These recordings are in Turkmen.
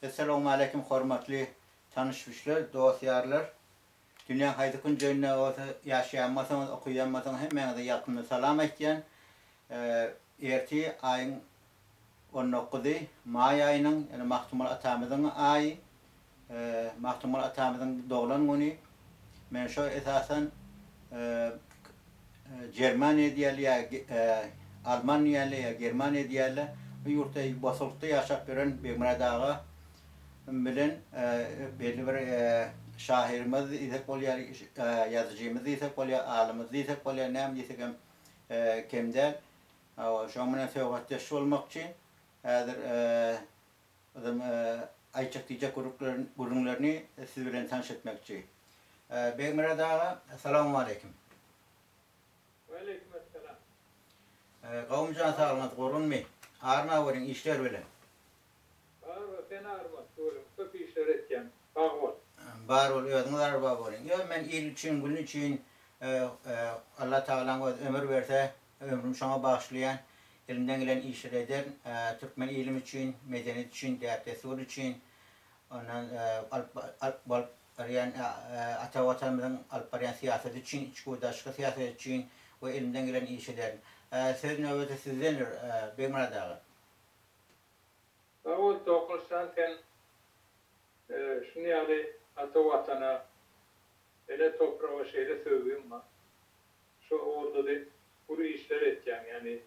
Essalawmaleýkim hormatly tanyş-bilişler, dost-ýarlar. Dünýäň haýsy künjeginde bolsa ýaşaýan bolsaňyz, okaýan bolsaňyz hemmäňize ýakymly salam aýtýan. Ertir aýyň on dokuzy, maý aýynyň, ýagny Magtymguly atamyzyň aýy, Magtymguly atamyzyň doglan güni. Men şo esasan Germaniýa diýerler ýa Alman diýerler ýa Germaniýa diýerler. Bu ýurtda bosulykda ýaşap ýören Begmyrat aga bilen belli bir şahyrymyz diýsek bolýar, ýazyjymyz diýsek bolýar, alymyz diýsek bolýar, näme diýsek hem kem däl. Hawa, şoň bilen söhbetdeş bolmakçy. Häzir özem aýtjak diýjek gürrüňlerini siz bilen tanyş etmekçi. Begmyrat aga, salowmaleýkim. Waleýkim essalam. Gowmy jan saglygyňyz gurgunmy? Arma görüň işler bilen. Bar bol sen arma tüweleme köp işler etýäň sag bol. Bar bol özüňiz arba boluň. Ýok men il üçin gün üçin Allah Tagalaň özi ömür berse ömrümi şoňa bagyşlaýan elimden gelen işleri ederin türkmen ilim üçin medeniýet üçin däp dessur üçin ondan alyp alyp barýan ata Watanymyzyň alyp barýan syýasaty üçin, içki we daşky syýasaty üçin we elimden gelen işi ederin. Söz nöbeti sizdendir, Begmyrat aga. Sag bol Tokluşjan sen şuny ýaly ata Watana, ene topraga şeýle söýgiň bar. Şo ugurda-da uly işler etýäň ýagny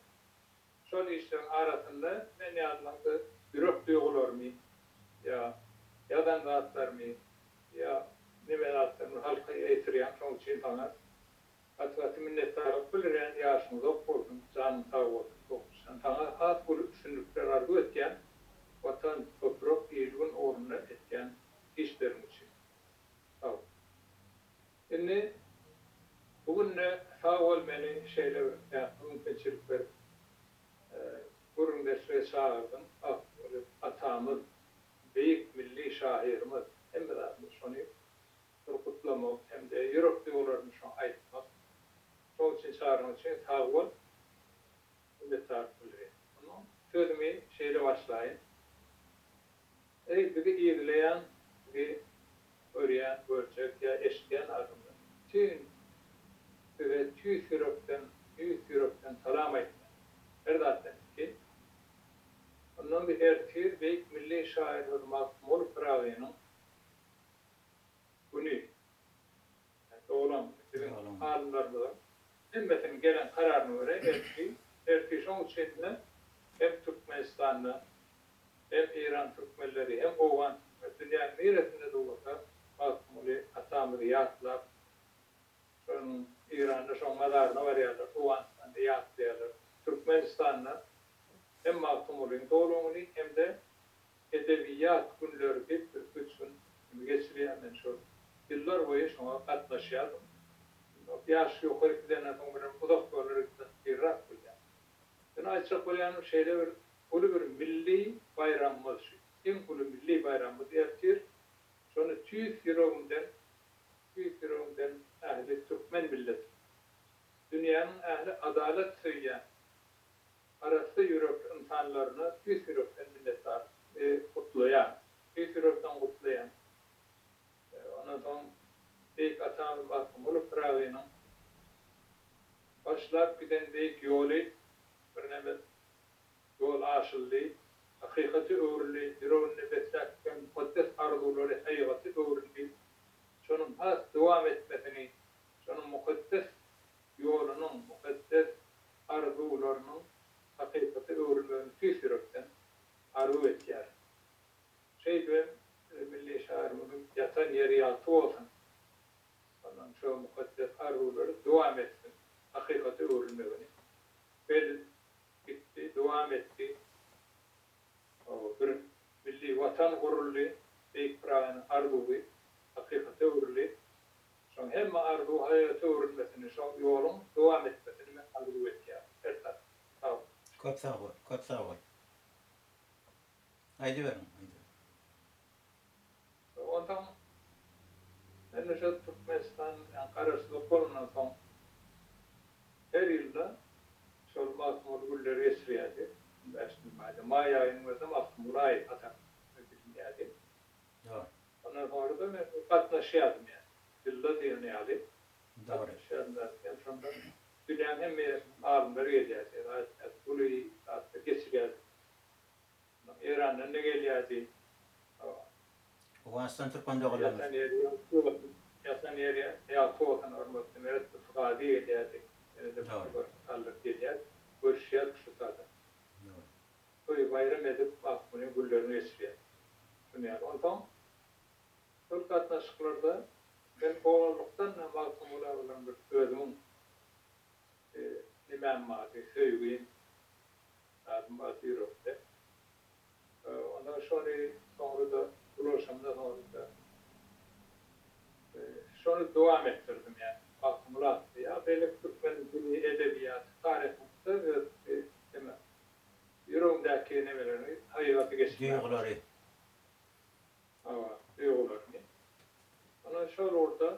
Şol işleriň arasynda men ýalylaryň-da ýürek duýgularymy ýa ýazan zatlarymy ýa neme zatlarymy halka ýetirýäň, şoň üçin saňa gaty-gaty minnetdarlyk bildirýän, ýaşyň uzak bolsun, janyň sag bolsun Toklyjan. Saňa has uly üstünlikler arzuw etýän, Watan, toprak, il-gün ugrunda etýän işleriň üçin. Sag bol. Indi bu günde sag bol meni şeýle bir päk mümkinçilik berip gürrüňdeşlige çagyrdyň Magtymguly atamyz beýik milli şahyrymyz hemme zadymyz şony bir gutlamak hem-de ýürek duýgularymy şoňa aýtmak şoň üçin çagyranyň üçin sag bol minnetdarlyk bildirýän. Ondan sözümi şeýle başlaýyn. Eý, bizi yzlaýan, bizi görýän, görjek ýa eşidýän adamlar, bütin size tüýs ýürekden, tüýs ýürekden salam aýtýan. Her zatdan ilki, ondan bir ertir beýik milli şahyrymyz Magtymguly Pyragynyň güni, Doglan biziň alymlarymyzyň hemmesiniň gelen kararyna görä ertir, ertir şoň üçin-de hem Türkmenistanda, hem Eýran türkmenleri, hem owgan türkmenleri dünýäniň niresinde-de bolsa Magtymguly atamyzy ýatlap, şonuň Eýranda şoň mazaryna barýarlar, Owganystanda ýatlaýarlar. Türkmenistanda hem Magtymgulyň doglan güni hem-de Edebiýat günleri diýip bir üç gün geçirýär men şol ýyllar boýy şoňa gatnaşýardym. Ýaş ýokary gidenden soň birem uzak ýollara gitmek kynrak bolýar. Ýöne aýtjak bolýanym şeýle bir uly bir milli baýramymyz şu iň uly milli baýramymyz ertir şony tüýs ýüregimden tüýs ýüregimden ähli türkmen milletine dünýäniň ähli adalat söýýän Arassa ýürekli ynsanlaryna tüýs ýürekden minnetdar gutlaýan. Tüýs ýürekden gutlaýan. Ondan soň beýik atamyz Magtymguly Pyragynyň başlap giden beýik ýoly birneme ýol aşyldy, hakykata öwrüldi, ýüreginde besläp giden mukaddes arzuwlary haýygata öwrüldi. Şonuň has dowam etmesini, şonuň mukaddes ýolunyň, mukaddes arzuwlarynyň hakykata öwrülmegini tüýs ýürekden arzuw etýärin. Şeýdibem milli şahyrymyzyň ýatan ýeri ýagty bolsun, ondan şo mukaddes arzuwlary dowam etsin, hakykata öwrülmegini. Bel gitdi, dowam etdi. Bir milli Watan guruldy, beýik Pyragynyň arzuwy hakykata öwrüldi. Şoň hemme arzuw haýata öwrülmesini, şoň ýoluň dowam etmesini men arzuw etýärin. Her tarapdan. Sag bol. Köp sag bol, köp sag bol. Aýdyberiň, aýdyberiň. Onsoň men şo Türkmenistan Garaşsyzlyk bolandan soň her ýylda şol Magtymguly günleri geçirýärdi. On bäşinji maýda. Maý aýynyň özüne Magtymguly aýy hasap edilýärdi. gatnaşýardym ýa. Ýylda diýen ýaly Dogry. gatnaşýardym zat. Şonda dünýäniň hemme ýerinden alymlar gelýärdi. Zat uly zatlar geçirýärdik. Eýrandan-da gelýärdi. Owganystan türkmen doganlarymyz. Ýatan ýeri ýagty bolsun, ýatan ýeri ýagty bolsun hormatly Meret Gazy gelýärdi. Ýene-de bir saldyr gelýär. Görüşýärdik şu sada. Dogry. Toý baýram edip Magtymgulyň günlerini geçirýär. Şuny ýaly. Onsoň şol gatnaşyklarda men oglanlykdan-da Magtymgula bolan bir özümiň nemäm bardy, söýgim, zadym bardy ýüregimde. Ondan şony soňra-da ulalşamda soňra-da şony dowam etdirdim ýa Magtymguly atly ýa beýleki türkmen dili, edebiýaty, taryhymda öz neme ýüregimdäki nemelerimi hakykaty geçirmäge Duýgulary. Hawa, duýgularymy. Ondan şol ugurda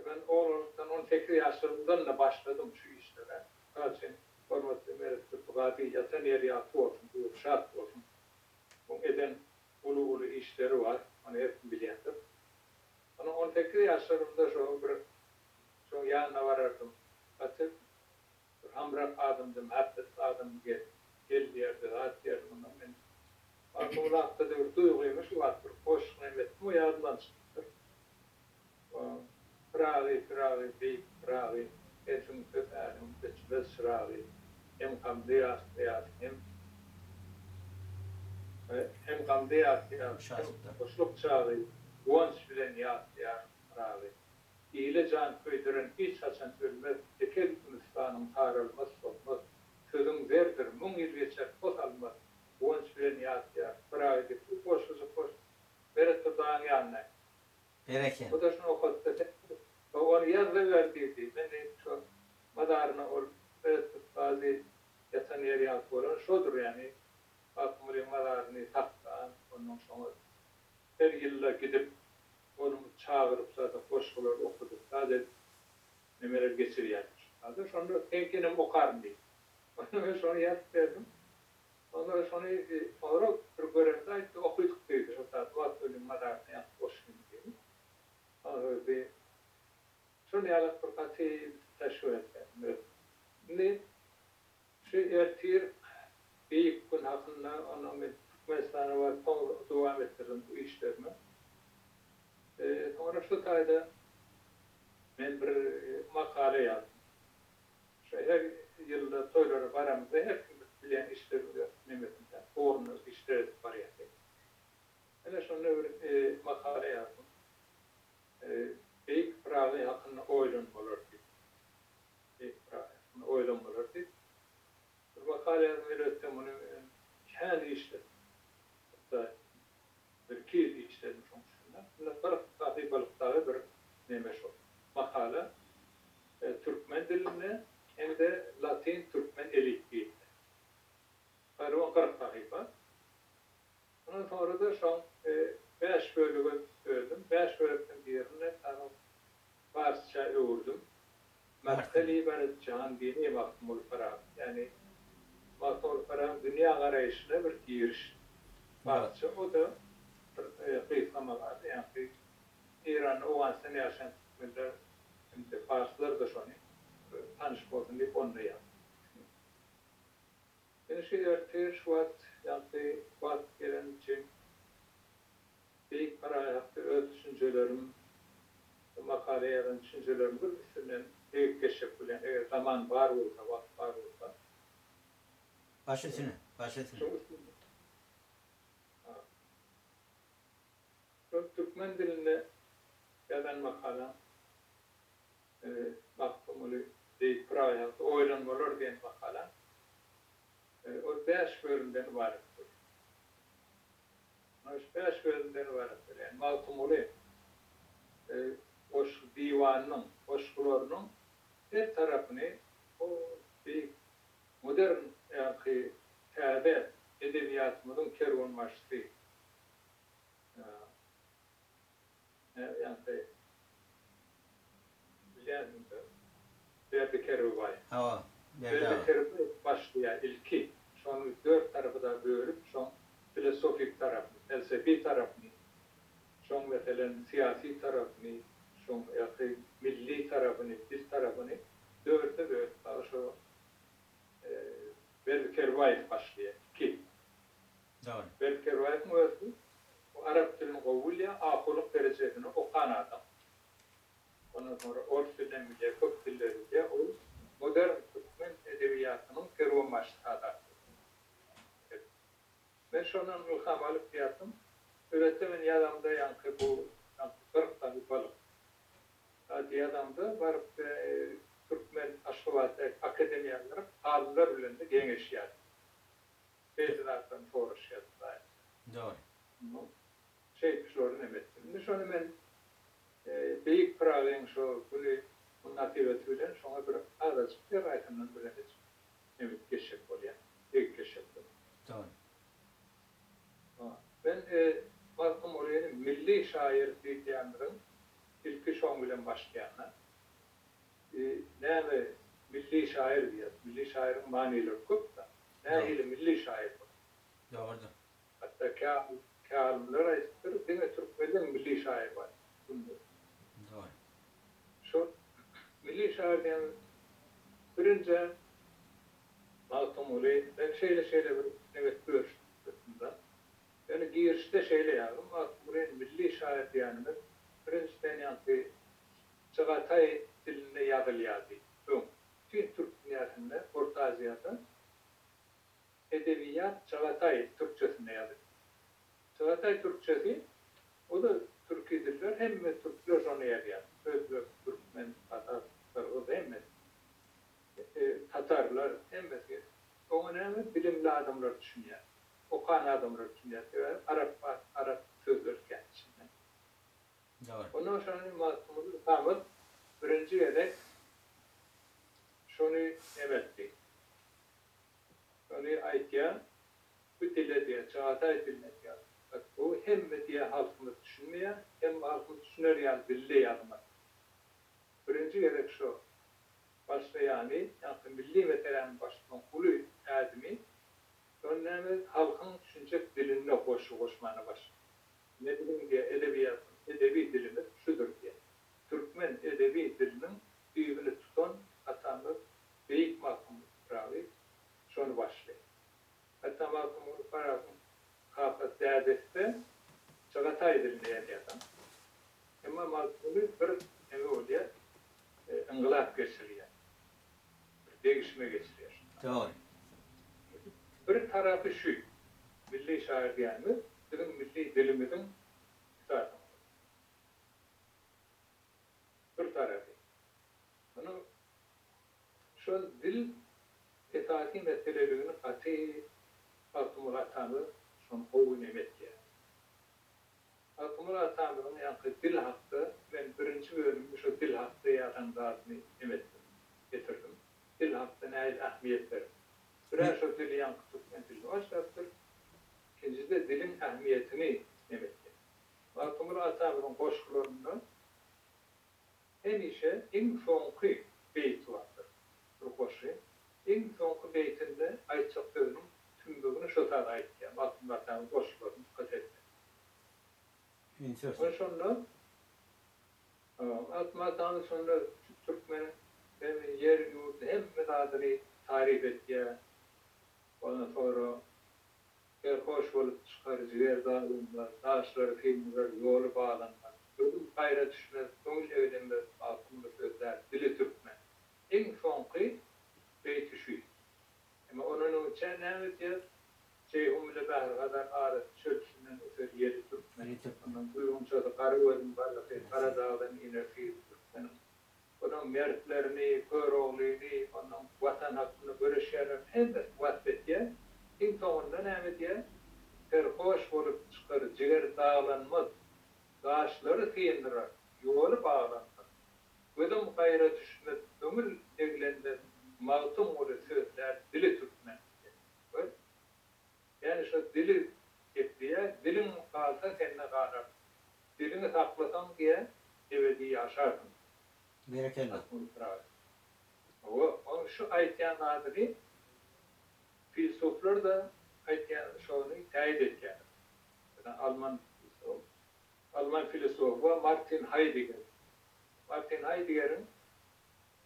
Men oglanlykdan 18 ýaşlarymdan-da başladym şu işlere. Mysal üçin, hormatly Meret Durdygazy ýatan ýeri ýagty bolsun, ruhy şat bolsun. Oň eden uly-uly işleri bar, ony her kim bilýändir. Onuň 18 ýaşlarymda şo bir şoň ýanyna barardym. Gaty bir hamrak adamdy, mähbetli adamdy, gel, gel diýerdi, zat diýerdi. Ondan men Magtymguly hakda-da bir duýgymy şu wagt bir goşgy hem etdim, o ýadymdan çykypdyr. Pyragy, Pyragy, beýik Pyragy, Sensiň söz älemiň öçmez çyragy, Hem gamda ýatlaýas, hem Hem gamda ýatlaýas, hem hoşluk çagy, Guwanç bilen ýatlaýarys Pyragy. Ile jan köýdüren hiç haçan ölmez, Tekel gülüstanyň saralmaz, solmaz, Sözüň zerdir, müň ýyl geçer, pos almaz, Guwanç bilen ýatlaýarys Pyragy diýip, bu goşgujyk goş Meret Durdagyň ýanyna Bereket. O-da şuny okatdy. Sen ony ýaz-da ber diýdi. Men diýdim, şo mazaryna ol Meret Gazy ýatan ýeri ýagty bolan şodur, ýagny Magtymgulyň mazaryny saklan, onnoň şoňa her ýylda gidip, ony çagyryp zada goşgular okadyp, zat edip nemeler geçirýärmiş. Zada şonda seňkinem okaryn diýdi. Onda men şony ýazyp berdim. Soňra şony soňra bir göremde aýtdy, okydyk diýdi, şo zat Magtymgulyň mazaryna ýazyp goşgyny diýdi. Soňra bi şol ýalak bir gaty taşyberdi. Indi şu ertir beýik gün hakynda ondan men Türkmenistana baryp soňra dowam etdirdim bu işlerimi. Soňra şu taýda men bir makala ýazdym. Şu her ýylda toýlara baramyzda her kim bir bilýän işlerimizi nemesinde, ugrunda işler edip barýardy. Ine şonda bir makala ýazdym. Beýik Pyragy hakynda oýlanmalar diýip. Beýik Pyragy hakynda oýlanmalar diýip. Bir makala ýazdym, elbetde muny kän işledim. Hatda birki ýyl işledim şoň üstünde. Indi 40 sahypalyk dagy bir neme şol makala. Türkmen dilinde hem-de latyn türkmen elipbiýinde. Galiba 40 sahypa. Ondan soňra-da şoň bäş bölege böldüm. Bäş bölekden birini dagy parsça öwürdim. Maksali bar jahan dini Magtymguly Pyragy. Ýagny Magtymguly Pyragyň dünýä garaýşyna bir giriş. Parsça o-da bir gysga makala. Ýagny Eýranda, Owganystanda ýaşaýan türkmenler hem-de parslar-da şony tanyş bolsun diýip onda ýazdym. Indi şu ertir şu wagt ýaňky wagt geleni üçin Beýik Pyragy hakda öz düşünjelerim, bu makala ýazan düşünjelerimi bir üstünden degip geçjek bolýan, eger zaman bar bolsa, wagt bar bolsa. Baş üstüne, baş üstüne. Şoň üstünde. Şol türkmen dilinde ýazan makalam Magtymguly Beýik Pyragy hakda oýlanmalar diýen makalam ol bäş bölümden ybarat bolýar. Şu bäş bölümden ybarat bolýar. Ýagny Magtymguly goşgy diwanynyň, goşgularynyň her tarapyny o beýik modern ýaňky täze edebiýatymyzyň kerwenbaşysy Ýaňky bilýänsiň-dä, Berdi Kerbabaýew. Hawa, Berdi Berdi aga. Kerbabaýew başlaýar ilki. Şony dört tarapa-da bölüp, şoň filosofik tarapyny, pelsefi tarapyny, şoň. Şoň meselem syýasy tarapyny, şoň ýaky milli tarapyny, dil tarapyny dörde bölüp dagy şo Berdi Kerbaýew başlaýar. Iki. Dogry. Berdi Kerbaýewiň özi bu arap dilini gowy bilýär, ahulyk derejesini okan adam. Ondan soňra ors dilinem bilýär, köp dilleri bilýär. Ol modern türkmen edebiýatynyň kerwenbaşysy hasaplanýar. Men şondan ylham alyp ýazdym. Elbetde men ýazamda ýaňky bu ýaňky 40 sany balyk zady ýazamda baryp türkmen Aşgabatdaky akademiýa baryp alymlar bilen-de geňeşýärdim. Belli zatlaryny soraşýardym daýym. Dogry. Şeýdip şulary neme etdim. Indi şony men Beýik Pyragyň şo güni mynasybeti bilen şoňa bir azajyk bir gaýtamdan bilemejik neme geçjek bolýan, degip geçjek bolýan. Dogry. Men Magtymgulyny milli şaýyr diýýänimiziň ilki şoň bilen başlaýan-da. Näme milli şaýyr diýýäs? Milli şaýyryň manylary köp-de. Nähili milli şaýyr bolýar? Dogrudyr. Hatda kä alymlar aýdypdyr, diňe türkmenleň milli şaýyry bar diýip. Dogry. Şol milli şaýyr diýen birinjä Magtymguly men şeýle-şeýle bir nebet görüşdim-de. Ýöne girişde şeýle ýazdym, Magtymgulyny milli şaýyr diýenimiz birinjiden ýaňky çagataý dilinde ýazylýardy öň. Bütin türk dünýäsinde, Orta Aziýada Edebiýat çagataý türkçesinde ýazylýar. Çagataý türkçesi, o-da türki diller, hemme türkler şony ýazýar. Özbek, türkmen, gazak, gyrgyz hemmesi. Tatarlar hemmesi. Oňa näme bilimli adamlar düşünýär. Okan adamlar düşünýär. Sebäbi arap arap sözleri kän içinde. Dogry. Ondan şony Magtymguly atamyz birinji gezek şony neme etdi. Şony aýtýar, bu dile diýýär, çagataý diline diýýär. Gaty gowy, hemme diýýär halkymyz düşünmeýär, hemme halkymyz düşüner ýaly dilde ýazmaly. Birinji gezek şo başlaýany, ýaňky milli meseläniň başlanan uly ädimi, şony näme halkyň düşünjek dilinde goşgy goşmana başlady. Ine biziň diýýär edebiýatymyz, edebi dilimiz şudur diýýär. Türkmen edebi diliniň düýbüni tutan atamyz Beýik Magtymguly Pyragy şony başly. Hatda Magtymguly Pyragyň kakasy dädesi-de çagataý dilinde ýazýardan. Emma Magtymguly bir neme bolýar, yngylap geçirýär. Bir degişme geçirýär şunda. Dogry. Bir tarapy şu, milli şaýyr diýenimiz biziň milli dilimiziň esasyny goýýar. Bir tarapy. Munuň Şol dil esasy meseleligini gaty Magtymguly atamyz şony gowy neme etýär. Magtymguly atamyzyň ýaňky dil hakda men birinji bölümde şo dil hakda ýazan zadyny neme etdim, getirdim. Dil hakda nähili ähmiýet berip. Birä şo dili ýaňky türkmen dilini başlapdyr. Ikinjide diliň ähmiýetini neme etýär. Magtymguly atamyzyň goşgularynda Hemişe iň soňky beýti bardyr. Bir goşgy. Iň soňky beýtinde aýtjak sözüniň tümmegini şo saz aýtýar. Magtymguly atanyň goşgularyny dykgat etseň. Üns We şonda Magtymguly atamyz şonda şu türkmeniň hem ýer-ýurdy hemme zadyny taryp etýär. Ondan soňra Serhoş bolup çykar jiger daglanmaz, Daşlary syndyrar, ýoly baglanmaz. Gözüm gaýra düşmez, köňül eglenmez, Magtymguly sözlär, dili türkmen. Iň soňky beýti şü. Emma ondan öňçä näme diýer? Jeýhun bile Bähri-Hazar arasy çöl içinden öser ýeli türkmen. Ondan gül-gunçasy gara gözüň garasy, Gara dagdan iner syry türkmeniň. Onuň mertlerini, Göroglyny, onuň Watan hakynda göreşýänlerini hemmesini wasp etýär. Iň soňunda näme diýýär? Serhoş bolup çykar, jiger daglanmaz, Daşlary syndyrar, ýoly baglanmaz. Gözüm gaýra düşmez, köňül eglenmez, Magtymguly sözlär dili türkmen diýýär. Gör. Ýagny şo dili gepleýär, diliň galsa sende galar. Diliňi saklasaň diýä, ebedi ýaşarsyň. Berekella. Magtymguly Pyragy. Hawa, onuň şu aýtýan zadyny filsuflar-da aýtýan şony täýit etýärler. Meselem, alman filsof. Alman. Alman filosofy bar Martin Haýdegger. Martin Haýdegeriň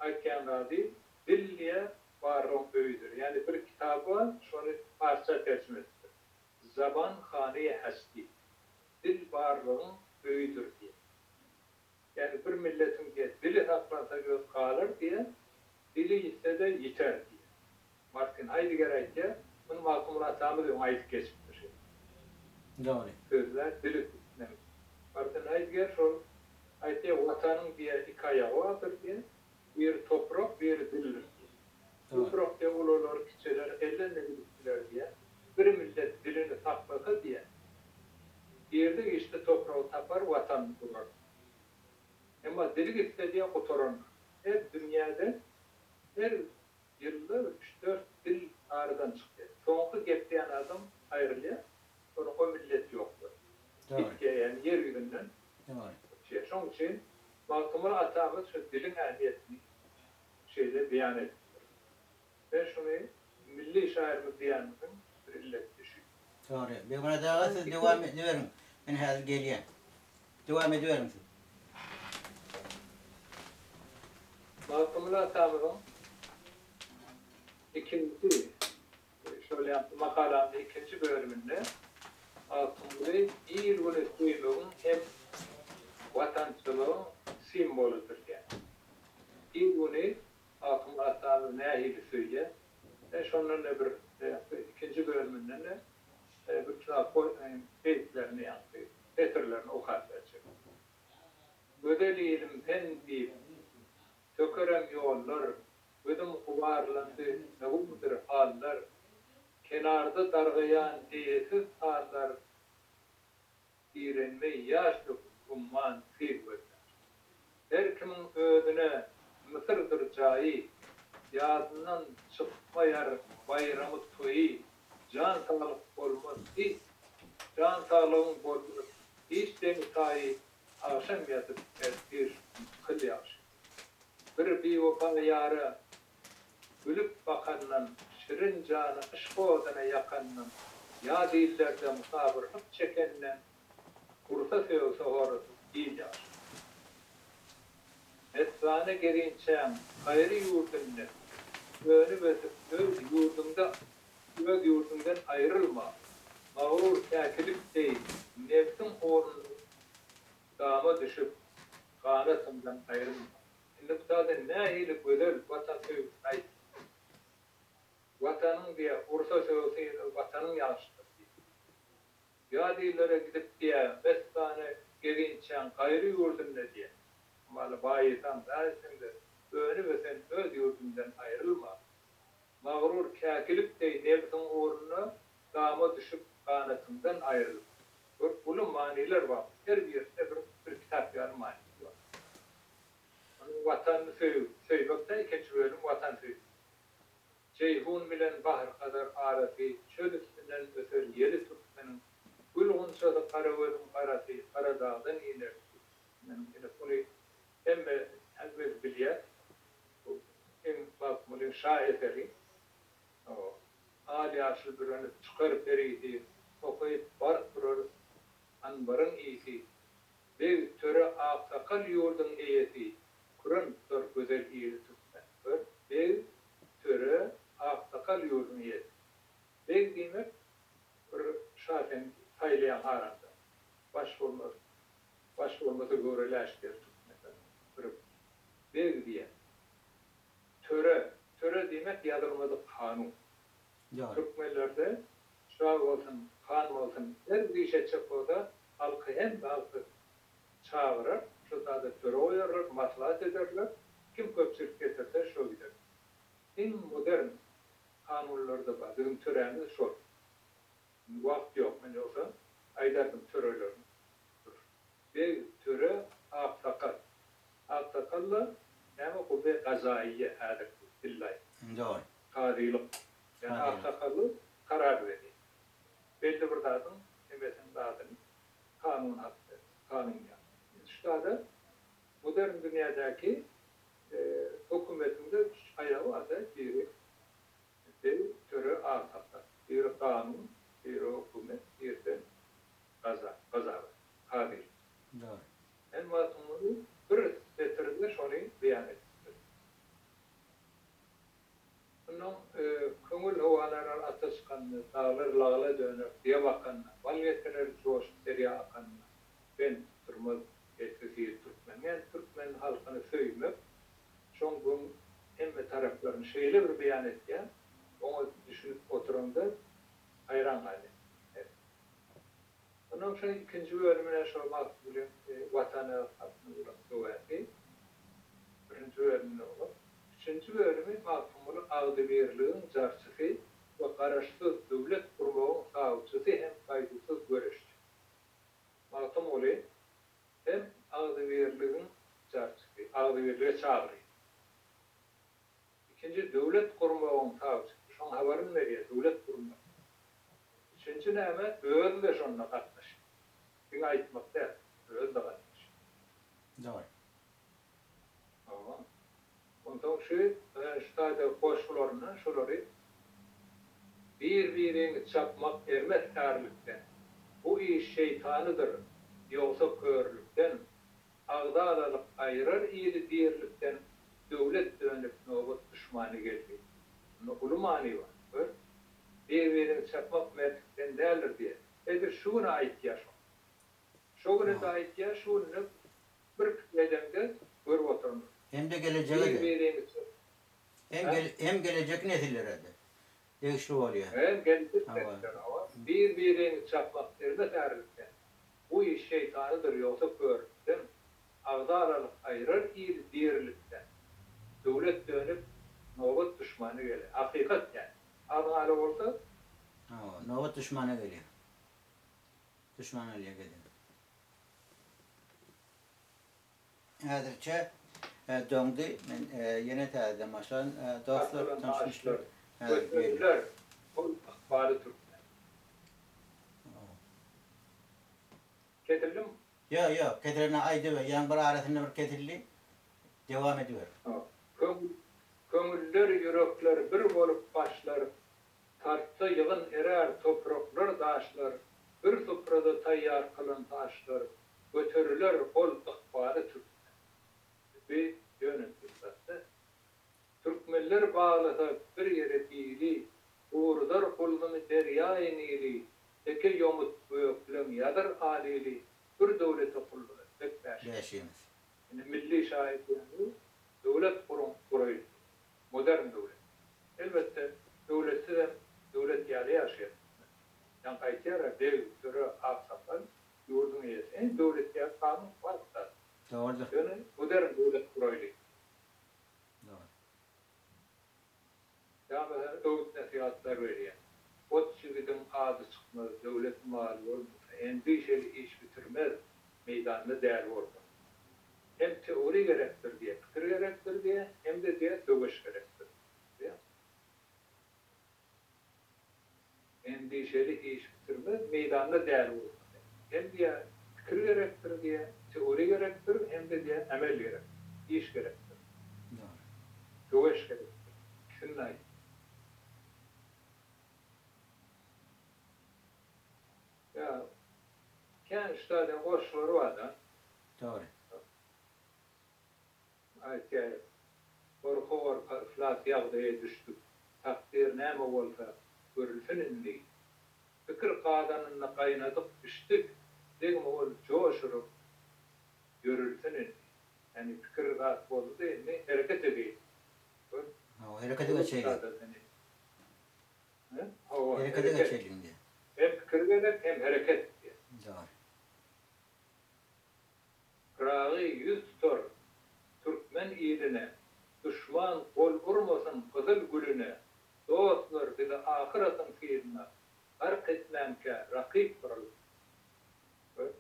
aýtýan zady dil diýýär barlygyň öýüdir. Ýagny bir kitaby bar, şony parsça terjime edipdir. Zaban hany hasti. Dil barlygyň öýüdir diýýär. Ýagny bir milletiň diýýär dili saklansa öz galar diýýär, dili ýitse-de ýiter diýýär. Martin Haýdegger aýtýar, muny Magtymguly atamyz öň aýdyp geçipdir şeýle. Dogry. Sözlär dili türkmeniň. Martin Haýdegger şol aýtýar, Watanyň diýýär iki aýagy bardyr diýýär, biri toprak, biri dildir diýýär. Toprak diýýär ulalar, kiçiler elden-de gidip biler diýýär. Bir millet dilini saklasa diýýär, irde-giçde topragy tapar, watanyny gurar. Emma dili gitse diýýär gutarandyr. Her dünýäde her Ýylda üç-dört dil aradan çykýar. Soňky gepleýän adam aýrylýar, soňra o millet ýok bolýar. Gitýär, ýagny ýer ýüzünden öçýär. Şonuň üçin Magtymguly atamyz şu diliň ähmiýetini şeýle beýan edipdir. Men şuny milli şaýyrymyz diýenimiziň bir illeti şu. Dogry. Begmyrat aga siz dowam ediberiň. Men häzir gelýän. Dowam ediberiň siz. Magtymguly atamyzyň ikinji şol ýaňky makalamyň ikinji bölüminde Magtymguly il-güni söýmegiň hem watançylygyň simwolydyr diýýär. Il-güni Magtymguly atamyz nähili söýýär? Men şondan-da bir ikinji bölüminden-de bir kitap beýtlerini ýaňky setirlerini okap berjek. Gözel ilim sen diýip, sökerem ýollar, Gözüm gubarlandy, möhümdir hallar. Kenarda dargaýan eýesiz tallar, Direnmeý ýaş döküp umman syg gözlär. Her kimiň özüne Müsürdir jaýy, Ýadyndan çykmaýar baýramy toýy, Jan saglyk bolmaz hiç, Jan saglygyň bolmaz hiç deňi-taýy, Agşam ýatyp ertir kyl ýagşy. Bir biwepa ýara gülüp bakandan, Şirin jany yşk oduna ýakandan, Ýat illerde musabyrlyk çekenden, Ursa sögse horasa il ýagşy. Messane gezinçäň gaýry ýurdunda, Önüp-ösüp öz ýurduňda öz ýurduňdan aýrylma. Magrur käkilik deý nebsiň ugrunda dama düşüp, ganatyňdan aýrylma. Indi bu taýda nähili gözel Watan söýgüsini aýtdy. Watanyň diýýär, ursa-sögse ýene Watanyň ýagşydyr diýýär. Ýat illere gidip diýýär, messane gezinçäň gaýry ýurdunda diýýär. Hamala baýysaň, zat etseň-de, önüp-ösen öz ýurduňdan aýrylma. Magrur käkilik deý nebsiň ugrunda dama düşüp ganatyňdan aýrylyp. Gör, uly manylar bar. Her birisinde bir bir kitap ýaly manysy bar. Onuň Watanyny söýüp, söýmek-de ikinji bölüm Watan söýgüsi. Jeýhun bilen Bahr-Hazar arasy, Çöl üstünden öser ýeli türkmeniň. Gül gunçasy gara gözüň garasy, Gara dagdan iner türkmeniň. Ine, muny hemme hemmemiz bilýäs. Bu iň Magtymgulyň şa eseri. Al-ýaşyl bürenip çykar perisi, Kokaýyp bark urar anbaryň ysy. Beg, töre, aksakal ýurduň eýesi, Küren tutar gözel ili türkmen. Gör, beg, töre, aksakal ýurduň eýesi. Beg diýmek, bir şa sen saýlaýaň araňda. Baş bolmaz, baş bolmasa göwre läş diýer türkmenler. Bir beg diýen. Töre, töre diýmek ýazylmadyk kanun. Türkmenlerde şa bolsun, han bolsun, her bir iş etjek bolsa, halky hemme halky çagyrar, şo zada töre goýarlar, maslahat ederler, kim köpçülik getirse şo gider. Iň modern kanunlarda bar, biziň törämiz şol. Indi wagt ýok, men ýogsa aýdardym törelerini. Beg, töre, aksakal. Aksakal-da näme gubbe gazaýyýe häzirki dilde aýtsak. Dogry. Kazylyk. Ýagny aksakally karar berýär. Belli bir zadyň hemmesiniň zadyny kanun hakda, kanun ýaly. Indi şu zada modern dünýädäki hökümetiň-de üç aýagy bar-da, biri beg, töre, aksakal. Biri kanun, biri hökümet, birisi gaza, gazabat, kazylyk. Ondan soň ikinji bölümine şol Magtymgulyň Watana hakynda bolan höwäsi, birinji bölüminde bolan. Üçünji bölümi Magtymguly agzybirligiň jarçysy we garaşsyz döwlet gurmagyň sawçysy hem gaýduwsyz göreşçi. Magtymguly hem agzybirligiň jarçysy, agzybirlige çagyrýar. Ikinji döwlet gurmagyň sawçysy, şoň habaryny berýär, döwlet gurmak. Üçünji näme, özi-de şonda gatnaşýar. Diňe aýtmak däl, özi-de gatnaşýar. Dogry. Hawa. Onsoň şu, şu taýda goşgularynda şolary Bir-biriňi çapmak erbet ärlikden. Bu iş şeýtanydyr, ýogsa körlükden. Agzalalyk aýyrar ili dirlikden, Döwlet dönüp nobat duşmany geldi. Munda uly many bar. Gör. Bir-biriňi çapmak mertlikden däldir diýýär. Edil şu güni aýtýar şony. Şo güni-de aýtýar, şu günde bir pikir edeňde görüp oturmyş. Hem-de gelejege-de. Bir-biriňi çap. Hem hem gelejek nesillere-de degişli bolýar. Hem gelejek nesillere, hawa. Bir-biriňi çapmak erbet ärlikden. Bu iş şeýtanydyr, ýogsa körlükden, Agzalalyk aýyrar ili dirilikden. Döwlet dönüp, nobat duşmana geler. Hakykat ýaly. Agzala bolsa. Hawa, nobat duşmana gelýär. Duşman alýar giden. Häzirçe doňdy. Men ýene täzeden başlaryn. Dostlar, tanyşmışlar. Häzir gelýär. Ol ykbaly türkmen. Kesildimi? Ýok, ýok, kesilene aýdyber. Ýaňy bir arasynda bir kesildi. Dowam ediber. Köňüller, ýürekler bir bolup başlar, Tartsa ýygyn erär topraklar, daşlar, Bir suprada taýýar kylan taşlar, Göteriler ol ykbaly türkmen. Bu ýöne bir zat däl. Türkmenler baglasa bir ýere bili, Gurudar gulzumy derýaýy Nili, Teke ýomut gökleň ýazyr alyly, Bir döwlete gulluk etmek bäşimiz. Bäşimiz. Indi milli şaýy diýende döwlet guruň guraýyş. Modern döwlet. Elbetde döwletsizem döwlet ýaly ýaşaýar türkmen. Ýaňky aýtýar-a beg, töre, aksakgal ýurduň eýesi. Indi döwlet ýaly kanun bar zat. Dogrudyr. Ýöne modern döwlet guraýly. Dogry. Ýa meselem öwüt-nesihatlar berýär. Goç ýigidiň ady çykmaz, döwleti maly bolmasa, endişeli iş bitirmez, meýdanda däli bolmasa. Hem teoriýa gerekdir diýýär, pikir gerekdir diýýär, hem-de diýýär söweş gerekdir diýýär. Endişeli iş bitirmez, meýdanda däli bolmasa. Hem diýýär pikir gerekdir diýýär, teoriýa gerekdir, hem-de diýýär emel gerekdir, iş gerekdir. Dogry. Söweş gerekdir. Ikisini-de aýtdy. Ýa kän ştadyň goşgulary bar-da. Dogry. Aýtýar, Gorka-gorka yflas ýagdaýa düşdük. Takdyr näme bolsa, görülsin indi. Pikir gazanynda gaýnadyk, bişdik, Degme ol joş urup, ýörülsin indi. Ýagny pikir zat boldy-da indi hereket edeýin. Gör. Hawa, herekete geçeýin. Hawa, Herekete hereket. geçeýin diýýär. Hem pikir gerek, hem hereket diýýär. Dogry. Pyragy ýüz tutar türkmen iline, Duşman gol urmasyn gyzyl gülüne, Dostlar bizi ahyr atyň syryna, Gark etmänkä rakyp gyrylsyn. Gör,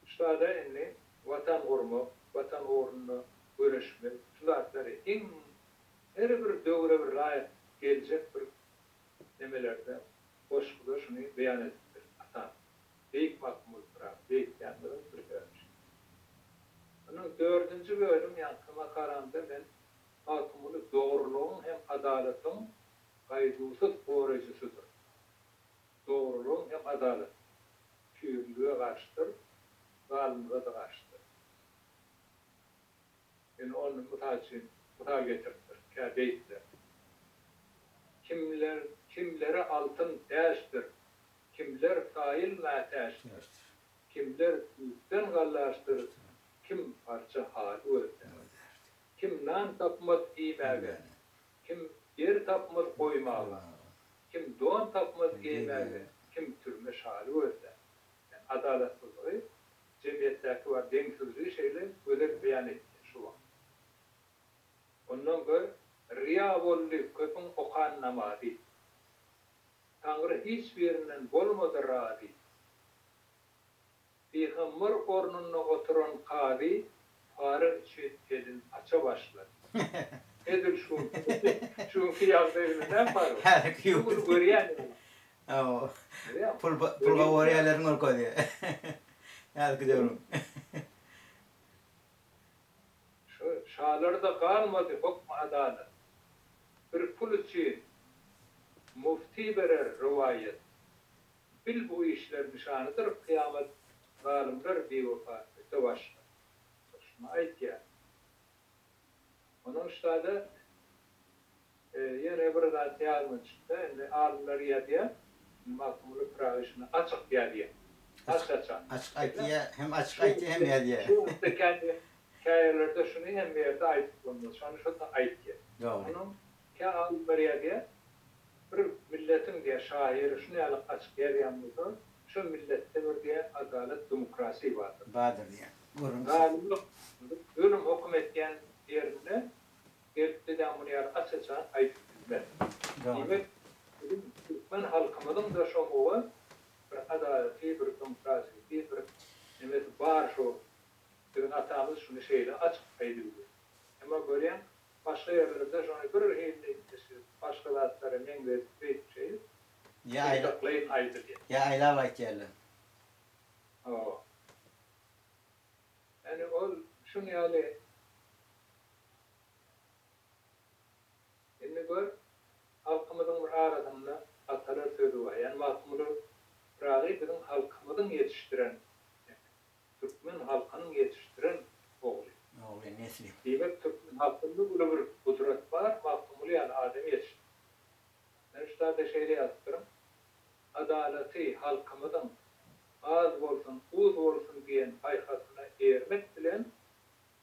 ştada indi Watan gurmak, Watan ugrunda göreşmek, şu zatlary iň her bir döwre bir laýyk geljek bir nemelerde, goşguda şuny beýan edipdir atam. Beýik Magtymguly Pyragy, beýik diýenimiziň bir sebäbi şu. Onuň dördünji bölüm ýaňky makalamda men Magtymguly dogrulygyň hem adalatyň gaýduwsyz goraýjysydyr. Dogrulygyň hem adalatyň. Pürlüge garşydyr, zalymlyga-da garşydyr. Ýöne ony mysal üçin mysal getiripdir kä beýtler. Kimler kimlere altyn täçdir, Kimler saýyl mätäçdir, Kimler düýpden gallaçdyr, Kim parça haly gözlär. Kim nan tapmaz iýmäge, Kim ýer tapmaz goýmaga, Kim don tapmaz geýmäge, Kim türme şaly gözlär. Ýagny adalatly. Deňsizligi şeýle gözel beýan etýär şu wagt. Ondan gör, ryýa boldy köpüň okan namazy. Taňry hiç birinden bolmady razy. Pygamber ornunda oturan kazy para üçin elin aça başlady. Edil şu şu günki ýagdaý bilen näme parhy bar? Häzirki Şu gün görýän ýaly. Hawa. Görýäňmi? Pul pul gowarýarlaryň görkezýär. Häzirki döwrüň. Şu şalarda galmady hokmy adalat. Bir pul üçin mufti berer rowaýat. Bil bu işler nyşanydyr kyýamat zalymlar biwepa öte başlar. Şuny aýtýar. Onuň ştada ýene bir zat ýadyma düşdi-de, indi alymlar ýazýar, indi Magtymguly Pyragy şuny açyk ýazýar. Aç-açan. Açyk aýtýar, hem açyk aýtýar, hem ýazýar. Şu wagtda käýerlerde şuny hemme ýerde aýdyp bolmaz. Şony şonda aýtýar. Dogry. Onuň kä alymlar ýazýar, Bir milletiň diýýär şahyry şuny ýaly açyk ýazýan bolsa, şo milletde bir diýýär adalat, demokrasiýa bardyr. Bardyr diýýär. Gürrüňsiz. Zalymlyk, zulum höküm etýän ýerinde gelip deden muny ýaly aç-açan aýdyp bilmez. Dogry. Diýmek, biziň türkmen halkymyzyň-da şoňa bir adalaty, bir demokrasiýasy, bir nemesi bar şo. Biziň atamyz şuny şeýle açyk aýdybilýär. Emma görýäň, Başga ýerlerde şony bir hili başga zatlara meňzedip beýdip şeýdip gytaklaýyn aýdylýar. Ýa aýlap aýtýarlar. Hawa. Ýani ol şuň ýaly indi gör halkymyzyň bir arasynda atalar sözi bar. Ýani Magtymguly Pyragy biziň halkymyzyň ýetişdiren Türkmen halkynyň ýetişdiren ogly. Ogly, nesli. Diýmek, türkmen halkynda uly bir gudrat bar, Magtymguly ýaly adam ýetişdi. Men şu taýda şeýle ýazypdyryn, Adalaty halkymyzyň az bolsun, uz bolsun diýen paýhasyna eýermek bilen,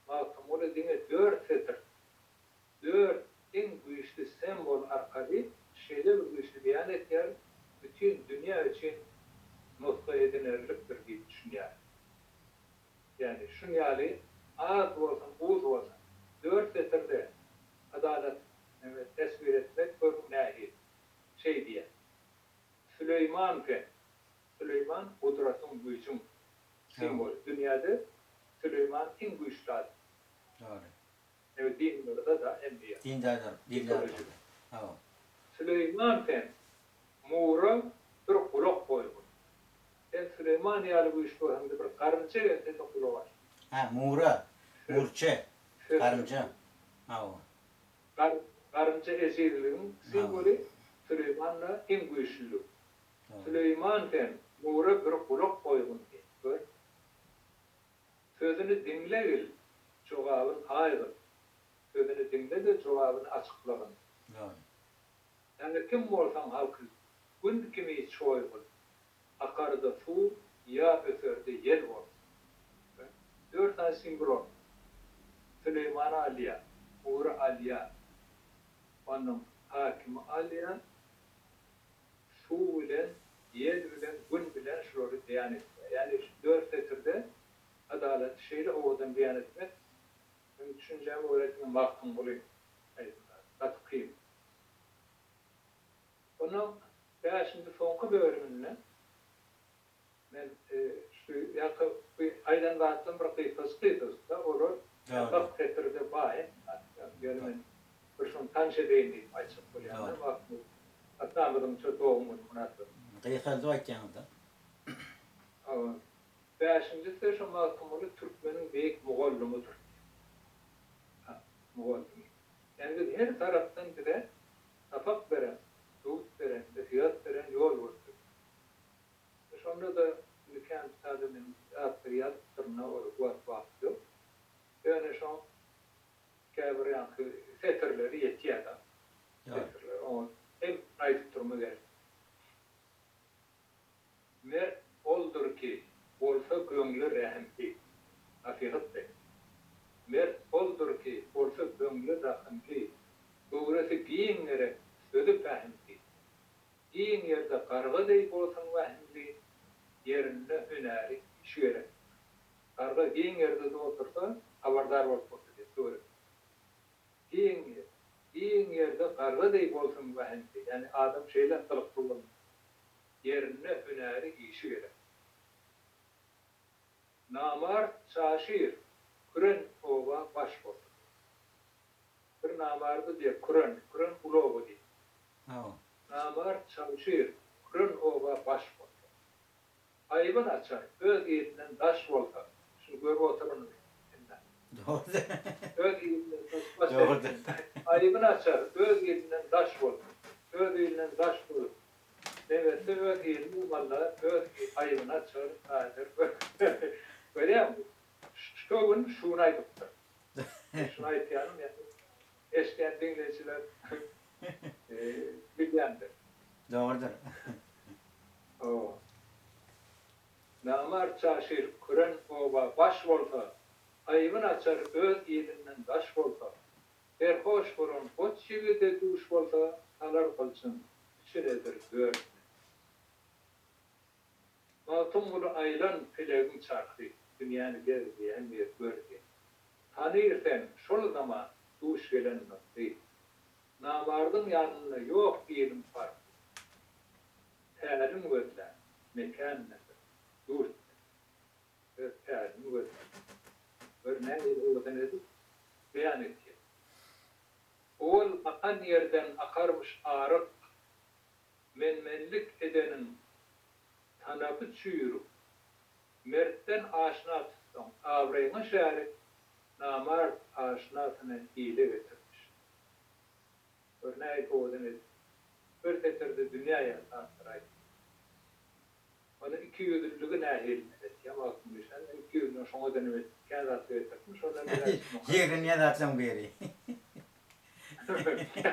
Magtymguly diňe dört setir, dört iň güýçli semwol arkaly şeýle bir güýçli beýan etýär, bütin dünýä üçin nusga edinerlikdir diýip düşünýärin. Ýagny şun ýaly az bolsun, uz bolsun, dört setirde adalat neme teswir etmek görüň nähili. Şeý diýýär. Süleýman sen. Süleýman gudratyň, güýjüň simwoly. Dünýäde Süleýman iň güýçli adam. Dogry. Ewe dinlerde-da enbiýa. Dindarlar, dindarlar. Hawa. Süleýman sen, Mura bir gulak goýgun. Sen Süleýman ýaly güýçli bolsaň-da bir garynja gelse-de gulak aç. Hä, Mura, murça, garynja. Hawa. Garynja ejizligiň simwoly, Süleýman-da iň güýçlülik. Süleýman sen, Mura bir gulak goýgun diýip, gör. Sözüni diňlegil, jogabyn aýgyl. Sözüni diňle-de jogabyny açyklagyn. Dogry. Ýaňy kim bolsaň halky Gün kimi çoýgul. Akarda suw ýa öserde ýel bolsun. Dört sany simbron. Süleýmany alýa, Ury alýa, onuň hakimi alýa. Suw bilen, ýel bilen, Gün bilen şulary beýan etýär. Ýagny şu dört setirde adalaty şeýle owadan beýan etmek, meniň düşünjäme görä diňe Magtymguly aýdymlary. Gaty kyn. Onuň bäşinji soňky bölüminde Men şu ýaňky bu aýdan zatlarym bir gysgajyk gysgajyk-da, olar bir setirde bar ýöne men bir şony tanyş edeýin diýip aýtjak bolýan-da, Magtymguly atamyzyň şo dogum güni mynasybetli. Gysgaldyp aýtýaňyz-da. Hawa. Bäşinjisi şo Magtymguly türkmeniň beýik mugallymydyr diýýär. Mugallymy. Ýagny biz her tarapdan bize sapak beren, öwüt beren, nesihat beren, ýol görkezen. Şonda-da indi kän sada men zatlar ýazypdyryn-a, ol wagt wagt ýok. Ýöne şoň käbir ýaňky setirleri ýetýär-de. Setirler oňa hem aýdyp durma gerek. Mert oldur ki, bolsa köňli rähimli. Nasihat bek. Mert oldur ki, bolsa köňli rahymly, Göwresi giň gerek, sözi pähimli. Giň ýerde garga deý bolsun wehimli, Ýerinde hünäri, işi gerek. Garga giň ýerde-de otursa, habardar bolup oturýar töwerek. Giň ýer. Giň ýerde garga deý bolsun wähimli. Ýagny adam şeýle gylykly bolmaly. Ýerinde hünäri, işi gerek. Namart çaşyr, küren oba baş bolsa. Bir namardy diýýär, küren, küren uly oba diýýär. Hawa. Namart çaşyr, küren oba baş bolsa. Aýybyn açar, öz ilinden daş bolsa. Şuny görüp oturyn indi. Dogrudyr. Öz ilinden daş baş Dogrudyr. Aýybyn açar, öz ilinden daş bolsa. Öz ilinden daş bolup, nebetse öz ilini ýamanlar, öz aýybyny açar, aýdar. Görýäňmi? Şo gün şuny aýdypdyr. Şuny aýtýanym ýa-da eşidýän diňleýjiler bilýändir. Dogrudyr. Hawa. Namart çaşyr küren oba baş bolsa, Aýybyn açar öz ilinden daş bolsa, Serhoş bolan goç ýigide duş bolsa, Salar gyljyn, üçün edir dördüne. Magtymguly aýlan pelegiň çarhy, Dünýäni gez diýen bir gör diýen. Tanyr sen şol zaman duş gelen nyrhy. Namardyň ýanynda ýok iliň parhy. Tälim gözlän, mekan nedir, ýurt nedir. Öz tälini gözlän. Gör nähili owadan edip beýan etýär. Owal akan ýerden akarmyş aryk, Men-menlik edeniň tanapy çüýrük. Mertden aşna tutsaň, abraýyňa şärik, Namart aşnasyny hile getirmiş. Gör nähili owadan edip, bir setirde dünýä ýaly zatlar aýtdy. Ony ikiýüzlüligi nähili etýär Magtymguly şa? Men ikiýüzlüni şoňa-da neme etdim, kän zatlar getirdim, şondan biraz şuny okap. Ýigrenýän zatlaryň biri.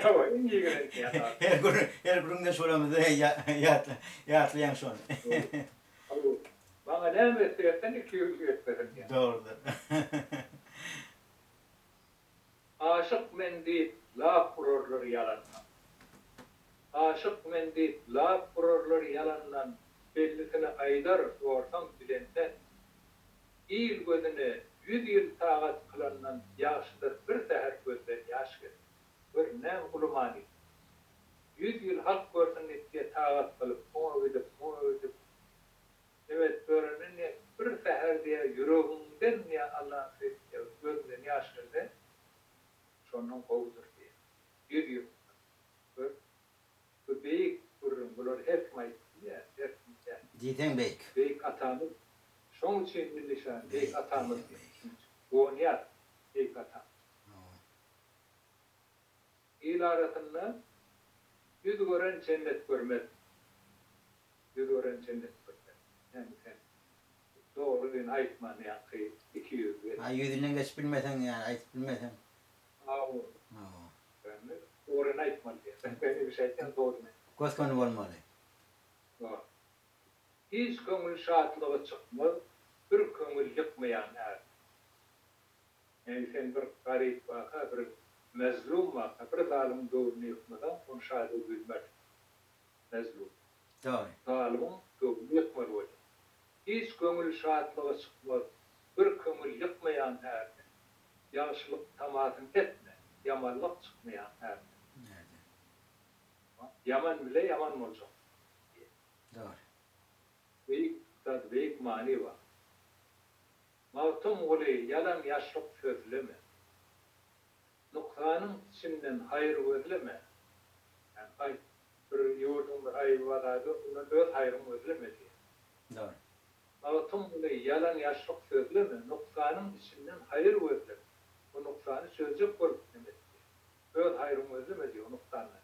Hawa, iň ýigrenýän zat. Her gün, her gürrüňdeş bolamyzda ýatlaýaň şony. Hawa, maňa näme etse etsin, ikiýüzlük etmesin diýýän. Dogrudyr. Aşyk men diýip lap urarlar ýalandan. Aşyk men diýip lap urarlar ýalandan, Bellisini aýdar sorsaň bilenden. Il gözüne ýüz ýyl tagat kylandan Ýagşydyr bir säher gözden ýaş gelse. Gör, näme uly many. Ýüz ýyl halk görsün diýip diýe tagat kylyp, oňa gidip, muňa gidip, Nebet görenden diýe bir säher diýe ýüregiňden diýe Allany söýüp diýe gözüňden ýaş gelse şondan gowudyr diýe. Ýüz ýyldan. Gör. Bu beýik gürrüň bulary her kim aýdyp bilýär, her kim bilýär. Diýseň beýik. Beýik atamyz şoň üçin Milli şa beýik atamyz diýip şoň üçin guwanýar beýik atamyz. Il arasynda ýüz gören jennet görmez. Ýüz gören jennet görmez. Ýagny sen dogryny aýtman ýaňky ikiýüzli. Ha ýüzünden geçip bilmeseň ýa aýdyp bilmeseň. Hawa. Hawa. Ýagny dogryny aýtmaly diýýär. Sen beýle bir şey aýtýaň dogryny aýt. Gös göni bolmaly. Hawa. Hiç köňül şatlygy çykmaz bir köňül ýykmaýan ärden. Ýagny sen bir garyp waka bir mezlum waka bir zalymyň göwnüni ýykmasaň ony şada güýzmersiň. Mezlum. Dogry. Zalymyň göwnüni ýykmaly bolýar. Hiç köňül şatlygy çykmaz, bir köňül ýykmaýan ärden. Ýagşylyk tamasyny etme, ýamanlyk çykmaýan ärden. Ärden. Ýaman bile ýaman boljak diýýär. Dogry. Beýik zat, beýik many bar. Magtymguly, ýalan-ýaşryk sözleme. Nuksanyň içinden haýyr gözleme. Ýagny aýt, bir ýurduň bir aýyby bar zady ýok, ondan öz haýryňy gözleme diýýär. Dogry. Magtymguly, ýalan-ýaşryk sözleme, nuksanyň içinden haýyr gözleme. O nuksany çözjek bolup neme et diýýär. Öz haýryňy gözleme diýýär o nuksandan.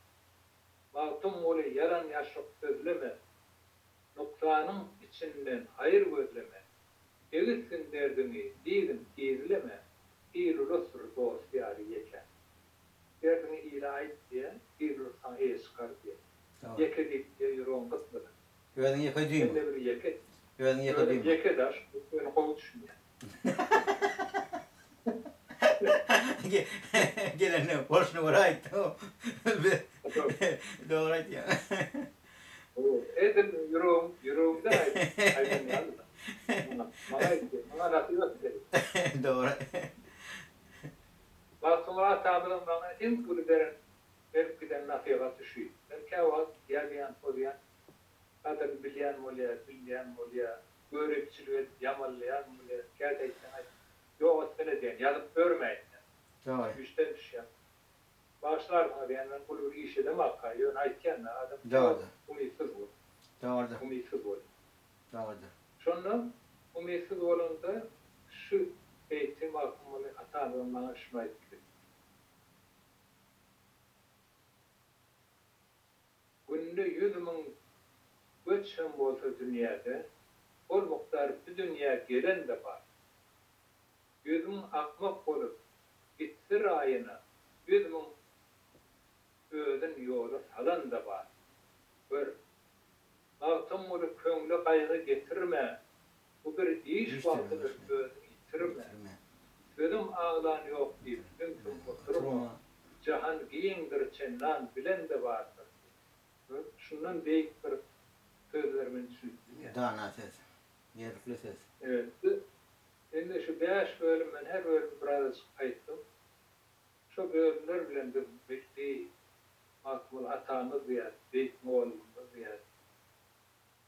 Magtymguly, ýalan-ýaşryk sözleme, nuksanyň içinden haýyr gözleme. Egitgin derdiňi, diýgin, gizleme, Il-ulusdyr dost-ýary ýeke. Derdiňi ile aýt diýe, il-ulus saňa eýe çykar diýe. Ýeke diýip diýe, ýüregiň gysmasyn. Özüňi ýeke duýma. Sen-de bir ýeke. Özüňi ýeke duýma. Özüm ýeke daş, ýöne gowy düşünýän. Gelende bolşuna görä aýtdy. Dogry aýtýaň. Edil ýüregim, ýüregimden aýdym, aýdan ýaly-da. Maňa aýtdy, maňa nasihat berdi. Dogry. Magtymguly atamyzyň maňa iň uly beren, berip giden nasihaty şu. Men käwagt ýazýan, pozýan, gadyryny bilýän bolýar, bilmeýän bolýar, göripçilik edip ýamanlaýan bolýar, käte aýtsaň aýt, ýok etsene diýýän, ýazyp görmäýin diýýän. Dogry. Güýçden düşýän. Bagyşlarsyňyz ýani men uly bir iş edemokka, ýöne aýtýan-da, adam Dogrudyr. umytsyz bol. Dogrudyr. Umytsyz bolýar. Dogrudyr. Şonda umytsyz bolanda şu beýti Magtymguly atamyzyň maňa şuny aýtdy. Günde 100 000 göç hem bolsa dünýäde, ol mukdar bu dünýä gelen-de bar. 100 000 akmak bolup gitse raýyna, 100 000 özün ýola salan-da bar. Gör, Magtymguly köňle gaýgy getirme, bu bir iş Işdir wagtydyr, başyna. özüňi ýitirme. Ýitirme. Sözüm aglan ýok diýip, sümsüm oturma, Oturma. jahan giňdir çendan bilen-de bardyr. Gör, şundan beýik bir sözler men düşünip bilýän. Dana söz. Ýerlikli söz. Evet. Indi şu bäş bölüm men her bölümi birazajyk aýtdym. Şu bölümler bilen biz milli Magtymguly atamyz diýýäs, beýik mugallymymyz diýýäs.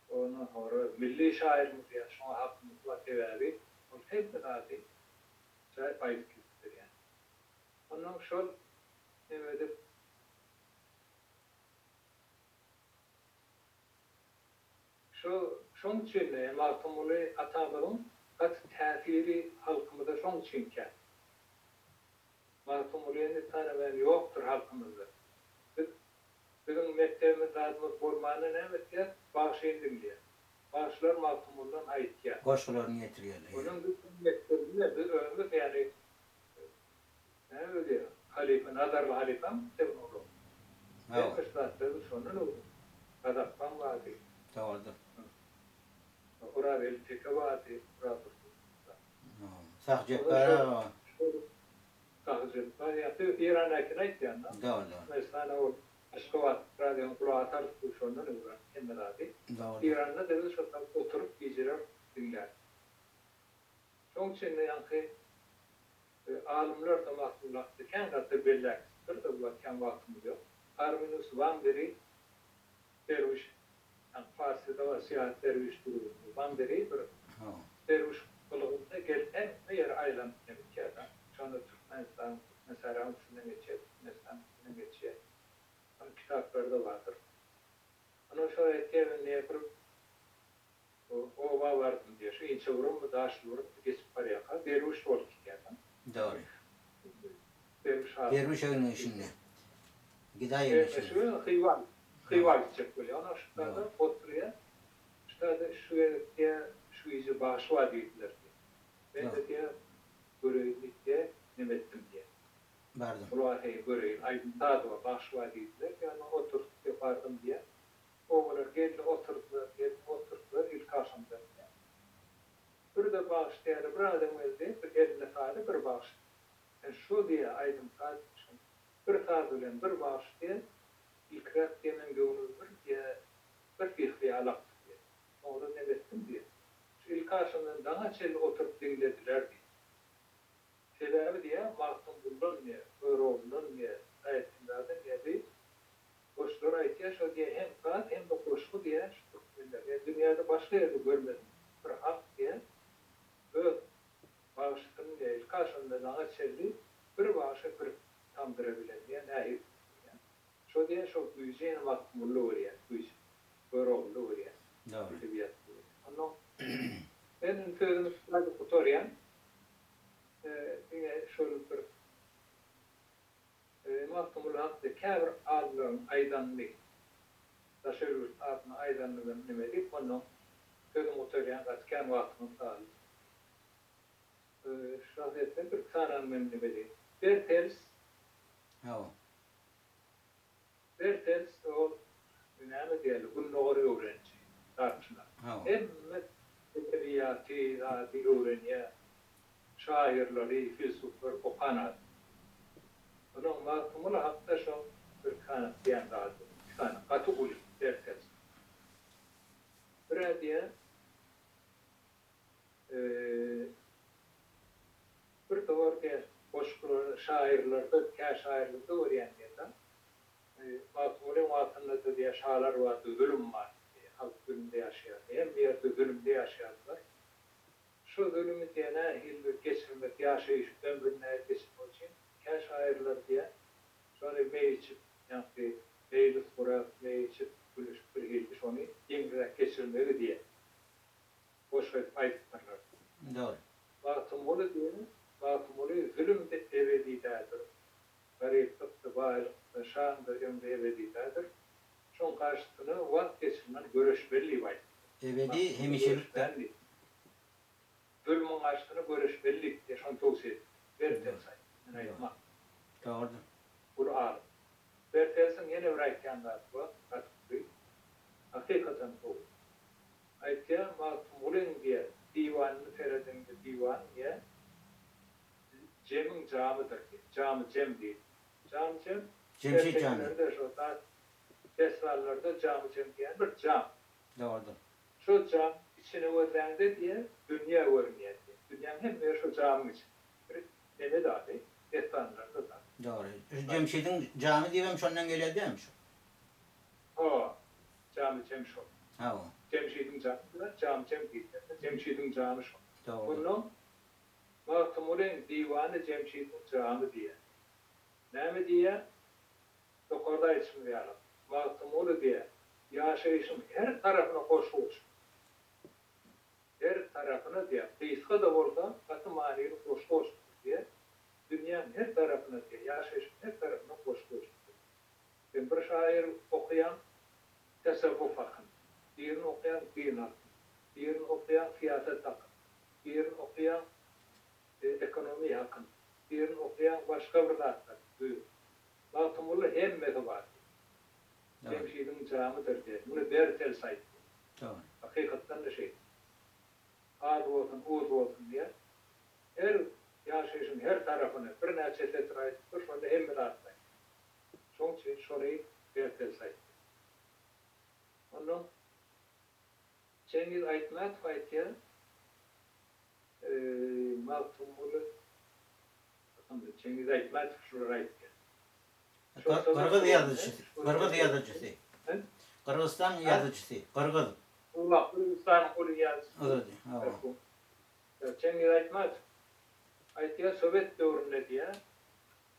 Ondan soňra milli şaýyrymyz diýýäs, şoňa hakymyz bar, sebäbi ol hemme zady ajaýyp aýdyp gidip berýär. Ondan şol neme edip Şu şoň üçin Magtymguly atamyzyň gaty täsiri halkymyza şoň üçin kän. Magtymgulyny tanamaýan ýokdur halkymyzda. Biz biziň mekdebimiz zadymyz bolmanda näme etýäs? Bagşyny diňleýäs. Bagşylar Magtymgulydan aýtýar. Goşgularyny ýetirýärler. Onuň biz mekdebinde biz özümiz ýani näme diýýär? Halypa Nazarly halypaň mekdebini ulandyk. Hawa. Hemme zatlary biz şondan öwrendik. Gazakbaň bardy. Dogrudyr. Orazgeldi Teke bardy, Orazdurdy. Sahy Jepbar aga. Sahy Jepbar ýa-da Eýrandakini aýtýan-da. Dogry, dogry. Türkmenistana ol Aşgabat radiony gulak atardyk biz şondan öwrendik hemme zady. Dogry. Eýranda-da biz şo taýda oturyp gijeler diňlärdik. Şoň üçin-de ýaňky alymlar-da Magtymguly hakda kän zatlar belläp gidipdir-de, bu wagt kän wagtymyz ýok. Arminus Wamberi derwüş, ýaňky parsyda bar syýahat derwüş dürüwinde. Wamberi bir derwüş gylygynda gelip hemme ýere aýlanyp nebitýär-de. Şonda Türkmenistanyň, Türkmensähraň üstünden geçýär, Türkmenistanyň üstünden geçýär. Onuň kitaplary-da bardyr. Ondan şol aýtýar, men diýýär bir oba bardym diýýär. Şu Inçeburunmy, Daşlyburunmy geçip barýarka derwüş bolup gidýär-de. Dogry. Derwüş haly. Derwüş öýüniň içinde. Gedaý öýüniň içinde. Şu Hywa, Hywa gitjek bolýar. Ondan şu taýda oturýar. Şu taýda şu gezek diýýär, şu gije bagşy bar diýdiler diýýär. Men-de diýýär, göreýin diýip diýýär, neme etdim diýýär. Bardym. Gulak asaýyn, göreýin, aýdym-saz bar, bagşy bar diýdiler diýýär. Ondan oturdyk diýýär, bardym diýýär. Obalar geldi oturdylar, geldi oturdylar ilki agşamdan diýýär. Bir-de bagşy diýýärler, bir adam geldi, bir elinde sazy, bir bagşy. Men şu diýýär, aýdym-saz şu bir saz bilen bir bagşy diýýär, ilkiräk diýýär, meň göwnüm bir diýýär, bir syhly ýalakdy diýýär. Soňra nem etdim diýýär. Şu ilki agşamdan daňa çenli oturyp diňlediler diýýär. Sebäbi diýýär, Magtymguldan diýýär, Görogludan diýýär, Saýatdinzadan diýýär, bi goşgular aýtýar, şo diýýär, hem saz, hem-de goşgy diýýär, şu türkmenler, ýa dünýäde başga ýerde görmedim, bir halk diýýär, öz bagşysyny diýýär, ilki agşamdan daňa çenli bir bagşy bir tamdyra bilen diýýär, nähili diýýär. Şo diýýär, şo güýji ýene Magtymgulyda görýär, güýji, Görogluda görýär, Dogry. edebiýatda görýär. Onnoň men indi sözümi şulardan gutarýan. Diňe şol bir Magtymguly hakda käbir alymlaryň aýdanyny, daşary ýurt alymlaryň aýdanyny ben neme diýip, onnoň sözümi gutarýan, gaty kän wagtyňyz galdy. Şahsyýetden bir sanany men neme diýip. Bertels. Hawa. Bertels ol näme diýeli, gündogar öwreniji, zatçylar. Hawa. Hemme edebiýaty, zady öwrenýär. Şaýyrlary, filsuflary okan adam. Onuň Magtymguly hakda şoň bir sany diýen zady, iki sany gaty uly Bertels. Bir-ä diýýär. şaýyrlarda, kä şaýyrlarda görýän diýýär-de. Magtymgulyň wagtynda-da diýýär, şalar bardy, zulum bardy diýýär. Halk zulumda ýaşaýardy. Hemme ýerde zulumda ýaşaýardylar. Şo zulümi diýýär, nähili bir geçirmek, ýaşaýyş ömrüni nähili geçirmek üçin kä şaýyrlar diýýär, şony meý içip, ýaňky meýlis gurap, meý içip, gülüşip birhili şony ýeňilräk geçirmegi diýýär. Goşgy edip aýdypdyrlar. Dogry. Magtymguly diýen, Magtymguly zülüm-de ebedi däldir. Garyplyk-da, baýlyk-da, şan-da ömri ebedi däldir. Şoň garşysyna wagt geçirmän göreşmeli diýip aýdypdyr. Ebedi Magtymguly hemişelikdir. göreşmän diýip. Zulmuň garşysyna göreşmeli diýip diýýär, şony towsiýe edipdir. Bertels aýtdy, men aýtman. Dogrudyr. Uly alym. Bertelsiň ýene bir aýtýan zady bar, gaty uly. Hakykatan gowy. Aýtýar, Magtymgulyň diýýär, diwanyny seredeňde diwan diýýär, Jemiň jamydyr diýýär. Jamy jem diýip. Jamy jem, Jemşit jamy. ertekilerde şo zat, dessanlarda jamy jem diýýän bir jam. Dogrudyr. Şo jamyň içine gözläňde diýýär, dünýä görünýär diýýär. Dünýäň hemme ýeri şo jamyň içinde. Bir neme zady, dessanlarda zat. Dogry. Şu Jemşidiň jamy diýibem şondan gelýär dälmi şu? Hawa, jamy jem şol. Hawa. Jemşidiň jamy diýýär, jamy jem diýilýär. Jemşidiň jamy şol. Dogry. Onnoň Magtymgulyň diwany Jemşidiň jamy diýýär. Näme diýýär? Ýokarda aýdyşymyz ýaly, Magtymguly diýýär, ýaşaýşyň her tarapyna goşgy goşupdyr. Her tarapyna diýýär, gysga-da bolsa, gaty manyly goşgy goşupdyr diýýär. Dünýäň her tarapyna diýýär, ýaşaýşyň her tarapyna goşgy goşupdyr. Sen bir şaýyr okaýaň tasawwuf hakynda, birini okaýaň din hakynda, birini okaýaň syýasat hakynda, birini okaýaň ekonomiýa hakynda, birini okaýaň başga bir zatlar duýgy. Magtymguly hemmesi bar diýdi. Jemşidiň jamydyr diýdi. Muny Bertels aýtdy. Hakykatdan-da şeýle. Az bolsun, uz bolsun diýýär. Her ýaşaýşyň her tarapyny birnäçe setir aýdypdyr, şonda hemme zatny aýtdy. Şoň üçin şony Bertels aýtdy. Onnoň Çengiz Aýtmatow aýtýar, Magtymguly hakynda Çengiz Aýtmatow şulary aýtýar. Şol sowet Gyrgyz döwründe ýazyjysy, şol gyrgyz sowet ýazyjysy. Gyrgyzystanyň ýazyjysy, gyrgyz. Hawa, Gyrgyzystanyň uly ýazyjysy. Uzady, hawa. Çengiz Aýtmatow aýtýar, sowet döwründe diýýär,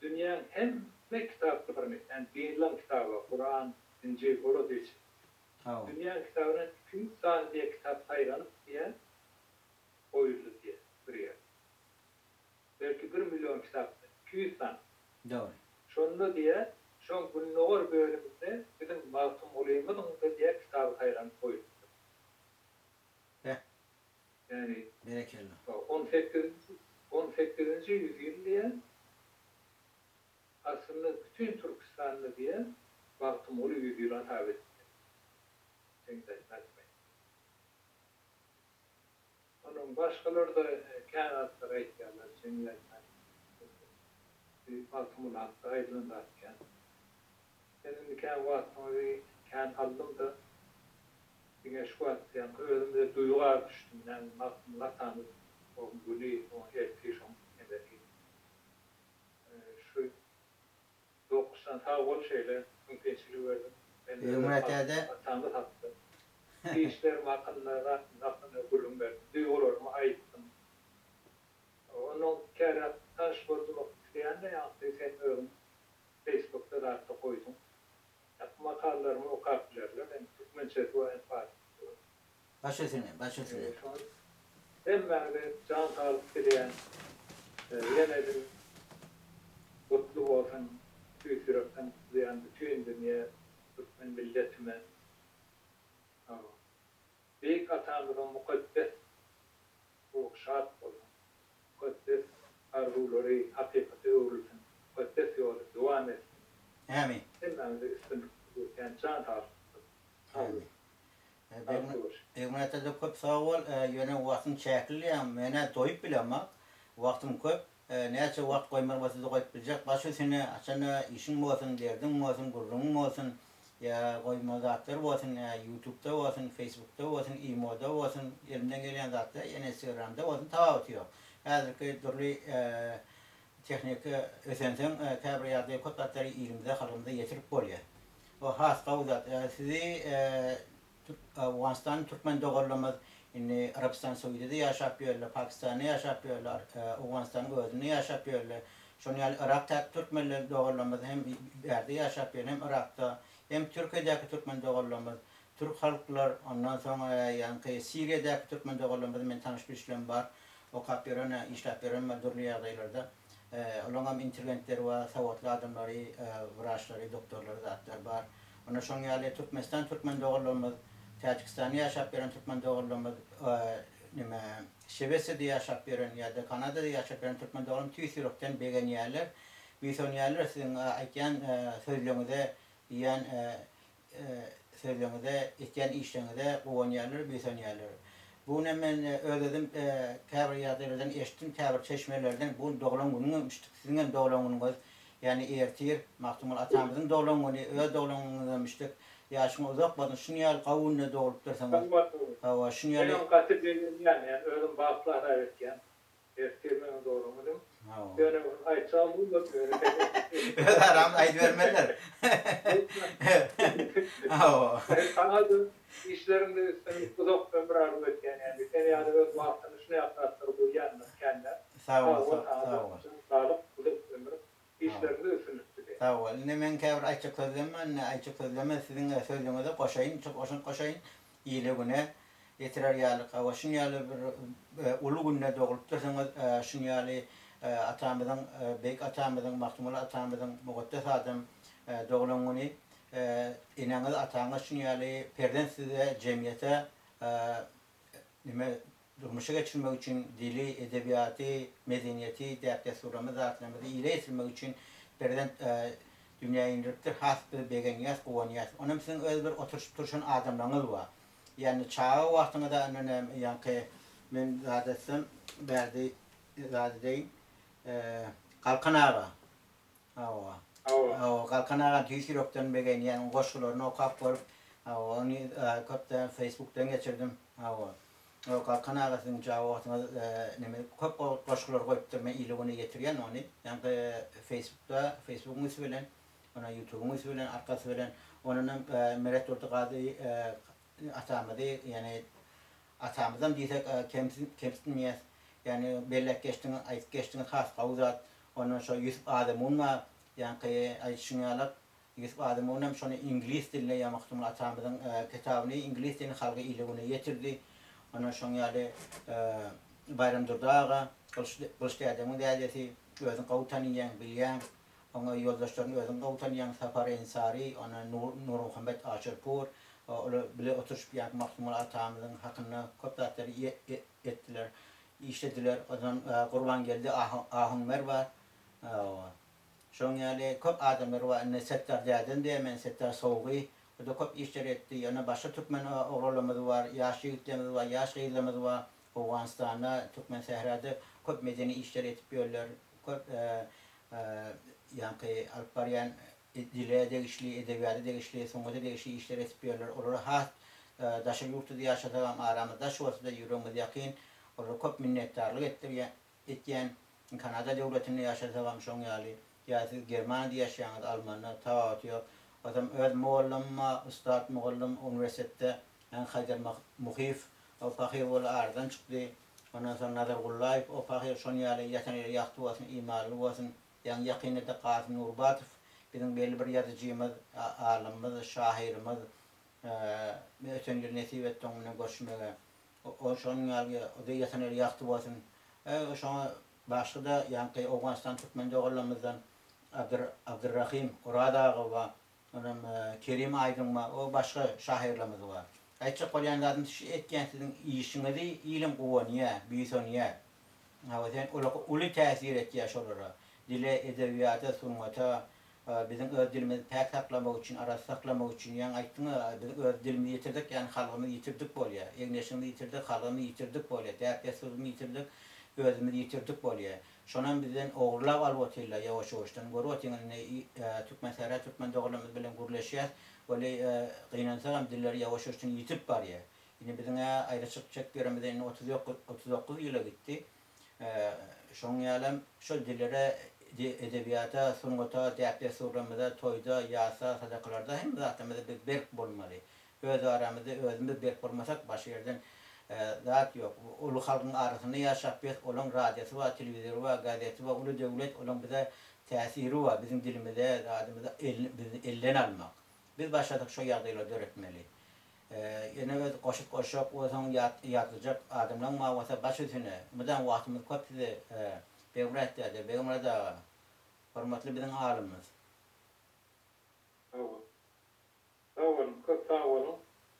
Dünýäň hemme kitaplaryny, ýagny dinleň kitaby, Kuran, Injil, olar degişli. Dünýäň kitabyndan 200 sany diýe kitap saýlanyp diýe goýuldy diýe bir ýerde. Belki bir million kitapdan 200 sany. Dogry. Şonda diýe, şoň gündogar bölüminde biziň Magtymgulymyzyň-da diýe kitaby saýlanyp goýulypdyr. Beh. Ýagny Berekella. on sekizinji, on sekizinji ýüzýyl diýen, aslynda bütin Türküstanda diýen Magtymguly ýüzýyly hasap edilýär. Çengiz Aýtmatow aýtdy. Onuň başgalar-da kän zatlar aýtýarlar, Çengiz Aýtmatow Magtymguly hakda aýdylan zat kän. Men indi kän wagtyňyzy kän aldym-da, diňe şu wagt ýaňky özüm-de duýga düşdüm, näme Magtymguly atamyz oň güni, oň erti, şoň emeli. Şu Dokuşdan sag bol şeýle mümkinçilik berdiň. Men öz Begmyrat däde. Magtymguly atamyz hakda, işlerim hakynda, zatym hakynda gürrüň berdim, duýgularymy aýtdym. Onnoň käräk tanyş bolmak isleýän-de ýaňky sen özüň Facebookda zatda goýduň. Ýa makalalarmy okap bilerler. Hem türkmençesi bar hem parsçasy bar. Baş üstüne, baş üstüne. Şony hemmäňize jan saglyk dileýän. Ýene-de gutly bolsun tüýs ýürekden gutlaýan bütin dünýä türkmen milletime. Beýik atamyzyň mukaddes Ruhy şat bolsun. Mukaddes arzuwlary hakykata öwrülsin. Mukaddes ýoly dowam etsin. Ämin. Hemmäňize üstünlik dileýän jan saglyk. Sag boluň. Ämin. Begmyrat dede köp sag bol. Ýöne wagtyň çäkli ýa menä doýup bilemok. Wagtym köp. Näçe wagt goýmaly bolsa-da goýup biljek. Baş üstüne haçanda işiň bolsun, derdiň bolsun, gürrüňiň bolsun ýa goýmaly zatlar bolsun, ýa ýutubda bolsun, feýsbukda bolsun, imoda bolsun, elimden gelýän zatlar, ýa instagramda bolsun tapawuty ýok. Häzirki dürli. Tehnika ösensoň käbir ýagdaý köp zatlary ilimize halkymyza ýetirip bolýar. O has gowy zat. Sizi Owganystanda türkmen doganlarymyz indi Arabystan Saudide ýaşap ýörler, Pakistanda ýaşap ýörler, Owganystanyň özünde ýaşap ýörler. Şonuň ýaly Yrakdaky türkmenler doganlarymyz hem bärde ýaşap ýör, hem Yrakda, hem Türkiýedäki türkmen doganlarymyz, türk halklar, ondan soň ýaňky Siriýadaky türkmen doganlarymyz men tanyş bilişlerim bar. Okap ýören, işläp ýören bar dürli ýagdaýlarda. Olaňam interwentleri bar, sowatly adamlary, wraçlary, doktorlary zatlar bar. Onda şoň ýaly Türkmenistan türkmen doganlarymyz, Täjikistanda ýaşap ýören türkmen doganlarymyz, neme, Şwesiýada ýaşap ýören ýa-da Kanadada ýaşap ýören türkmen doganlarymyz tüýs ýürekden begenýärler, buýsanýarlar siziň aýtýan sözleriňize, diýýän sözleriňize, etýän işleriňize guwanýarlar, buýsanýarlar. Bu günem men öz-özüm käbir ýagdaýlardan eşitdim, käbir çeşmelerden bu gün doglan günüňmişdik, siziňem doglan günüňiz, ýagny ertir Magtymguly atamyzyň doglan güni, öz doglan günüňizemmişdik. Ýaşyňyz uzak bolsun, şuny ýaly gowy günde doglupdyrsyňyz. Hawa, şuny ýaly. Menem gaty begenýän, ýagny özüm bagtly hasap etýän. Ertir meniň doglan günüm. Ýöne muny aýtjagym bolmady ýöne Öz aramyz aýdybermelidir. Hawa. Saňa-da işleriňde üstünlik uzak ömür arzuw etýän ýaly sen ýaly öz wagtyny şuny ýaly zatlara goýýanlar känler. Sag bol sag bol. Jan saglyk uzak ömür işleriňde üstünlik dileýän. Sag bol. Indi meň käbir aýtjak sözlerim bar. Indi aýtjak sözlerime siziň sözleriňize goşaýyn, goşant goşaýyn. Ile güne ýetirer ýaly hawa şun ýaly bir uly günde doglupdyrsyňyz şun ýaly atamyzyň beýik atamyzyň Magtymguly atamyzyň mukaddes adam doglan güni eneňiz ataňyz şun ýaly perzent size jemgyýete nime durmuşa geçirmek üçin dili edebiýaty medeniýeti däp dessurlarymyzy zatlarymyzy ile ýetirmek üçin perzent dünýä indiripdir has biz begenýäs guwanýas onam siziň öz bir oturyşyp turşan adamlaryňyz bar Ýagny çaga wagtyňyzda annenem ýaňky men zat etsem bärde zat edeýin Galkan aga hawa hawa Galkan aga tüýs ýürekden begenýän oň goşgularyny okap görüp hawa ony köpden feýsbukdan geçirdim hawa Galkan aga siziň çaga wagtyňyz neme köp goşgular goýupdyr men ile güne ýetirýän ony ýaňky feýsbukda feýsbugyň üsti bilen Ony ýutubyň üsti bilen, arkasy bilen, ondanam Meretdurdy Gazy atamyzy, ýagny atamyzam diýsek kemsitmeýäs. Ýagny belläp geçdiňiz, aýdyp geçdiňiz has gowy zat. Ondan şo Ýusup Azamun bar, ýaňky aýdyşyň ýalak. Ýusup Azamun hem şony iňlis diline ýa Magtymguly atamyzyň kitabyny iňlis dilini halka ile-güne ýetirdi. Ondan şoň ýaly Baýramdurdy aga, Gylyç dädemiň dädesi, özüň gowy tanyýaň, bilýäň. Oňa ýoldaşlaryny özüň gowy tanýaň, Sapar Ensary, ony Nurmuhammet Aşyrpur, olar bile oturyşyp ýaňky Magtymguly atamyzyň hakynda köp zatlary etdiler, işlediler. Ondan Gurbangeldi Ahunmer bar. Şoň ýaly köp adamlar bar. Indi Setdar dädem diýýän men, Setdar Sowgy, o-da köp işleri etdi. Ýöne başga türkmen oglanlarymyz bar, ýaş ýigitlerimiz bar, ýaş gyzlarymyz bar. Owganystanda, Türkmensährada köp medeni işler edip ýörler. Köp ýaňky alyp barýan dile degişli, edebiýata degişli, sungata degişli işler edip ýörler. Olara has daşary ýurtda-da ýaşasagam, aramyz daş bolsa-da, ýüregimiz ýakyn. Olara köp minnetdarlyk etdirýän, etýän. Kanada döwletinde ýaşasagam şoň ýaly. Ýa siz Germaniýada ýaşaýaňyz, Almanda, tapawuty ýok. Ozam öz mugallymym-a, ussat mugallym uniwersitetde, ýaňky Haýdar Muhyýew, o pahyr bol aradan çykdy. Ondan soň Nazar Gullaýew, o pahyr şon ýaly ýatan ýeri ýagty bolsun, imanly bolsun. Ýaňy ýakynda-da Kasym Nurbatow, biziň belli bir ýazyjymyz, alymymyz, şahyrymyz, öten ýyl nesip etdi oň bilen görüşmege. O şonuň ýaly, o-da ýatan ýeri ýagty bolsun. Şoňa başga-da ýaňky Owganystan türkmen doganlarymyzdan Abdyr Abdyrrahym Oraz aga bar. Onam Kerim Aýdyň bar. O başga şahyrlarymyz bar. Aýtjak bolýan zadym şu etýän siziň işiňizi ilem guwanýar, buýsanýar. Hawa sen olara uly täsir etýär şolara. Dile, edebiýata, sungata, biziň öz dilimizi päk saklamak üçin, arassa saklamak üçin, ýaňy aýtdyňa biz öz dilimizi ýitirdik, ýagny halgymyzy ýitirdik bolýar. Egin-eşigimizi ýitirdik, halgymyzy ýitirdik bolýar. Däp-dessurymyzy ýitirdik, özümizi ýitirdik bolýar. Şonam bizden ogurlap alyp otyrlar ýawaş-ýuwaşdan. Görüp otyňyz indi Türkmensähra türkmen doganlarymyz bilen gürleşýäs. Weli gynansagam dilleri ýawaş-ýuwaşdan ýitip barýar. Indi biziň-ä aýra çykyp çekip ýörenimize indi 39 ýyla gitdi. Şonuň ýalam şol dillere, edebiýata, sungata, däp-dessurlarymyza, toýda, ýasda, sadakalarda hemme zatlarymyzda biz berk bolmaly. Öz aramyzda özümiz berk bolmasak başga ýerden zat ýok. Uly halkyň arasynda ýaşap biz, olaň radiosy bar, telewizory bar, gazeti bar, uly döwlet, olaň bize täsiri bar, biziň dilimize, zadymyza bizi elden almak. Biz başlasak şo ýagdaýlary döretmeli. Ýene öz goşuk goşjak bolsaň ýatlajak adamlaň bar bolsa baş üsüne. Mydam wagtymyz köp size Begmyrat däde, Begmyrat aga. Hormatly biziň alymyz. Sag bol. Sag boluň, köp sag boluň.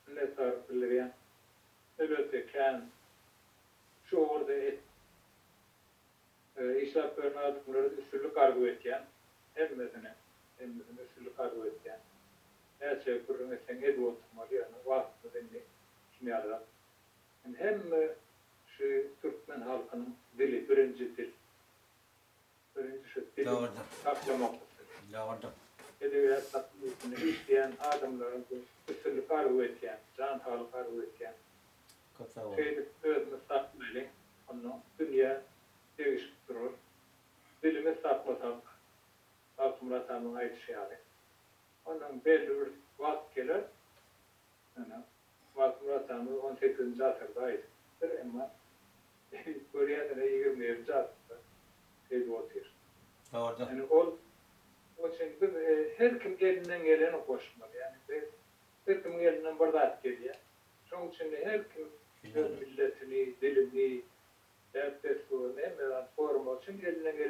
Minnetdarlyk bildirýän. Elbetde kän şu ugurda et işläp ýören adamlara üstünlik arzuw etýän. Hemmesine, hemmesine üstünlik arzuw etýän. Näçe gürrüň etseň edip oturmaly ýöne wagtymyz indi şuny ýalyrak. Indi hemme şu türkmen halkynyň dili birinji dil. Birinji şu dili saklamak üçin. Dogrudyr. Edebiýat sahnasynda işleýän adamlara üstünlik arzuw etýän, jan saglyk arzuw etýän. Köp sag boluň. Şeýdip özümiz saklaýlyň, onda dünýä degişip durar. Dilimiz saklasak, Bagtymyrat agamyň aýdyşy ýaly, ondan belli bir wagt geler, ýöne Bagtymyrat agamyz on sekizinji asyrda aýdypdyr, emma görýän ine ýigrimi birinji asyrda şeýdip otyr. Dogrudyr. Ýani ol Şonuň üçin biz her kim elinden geleni goşmaly. Ýani biz her kimiň elinden bir zat gelýär. Şonuň üçin-de her kim öz milletini, dilini, däp-dessuryny hemme zady goramak üçin elinden geleni.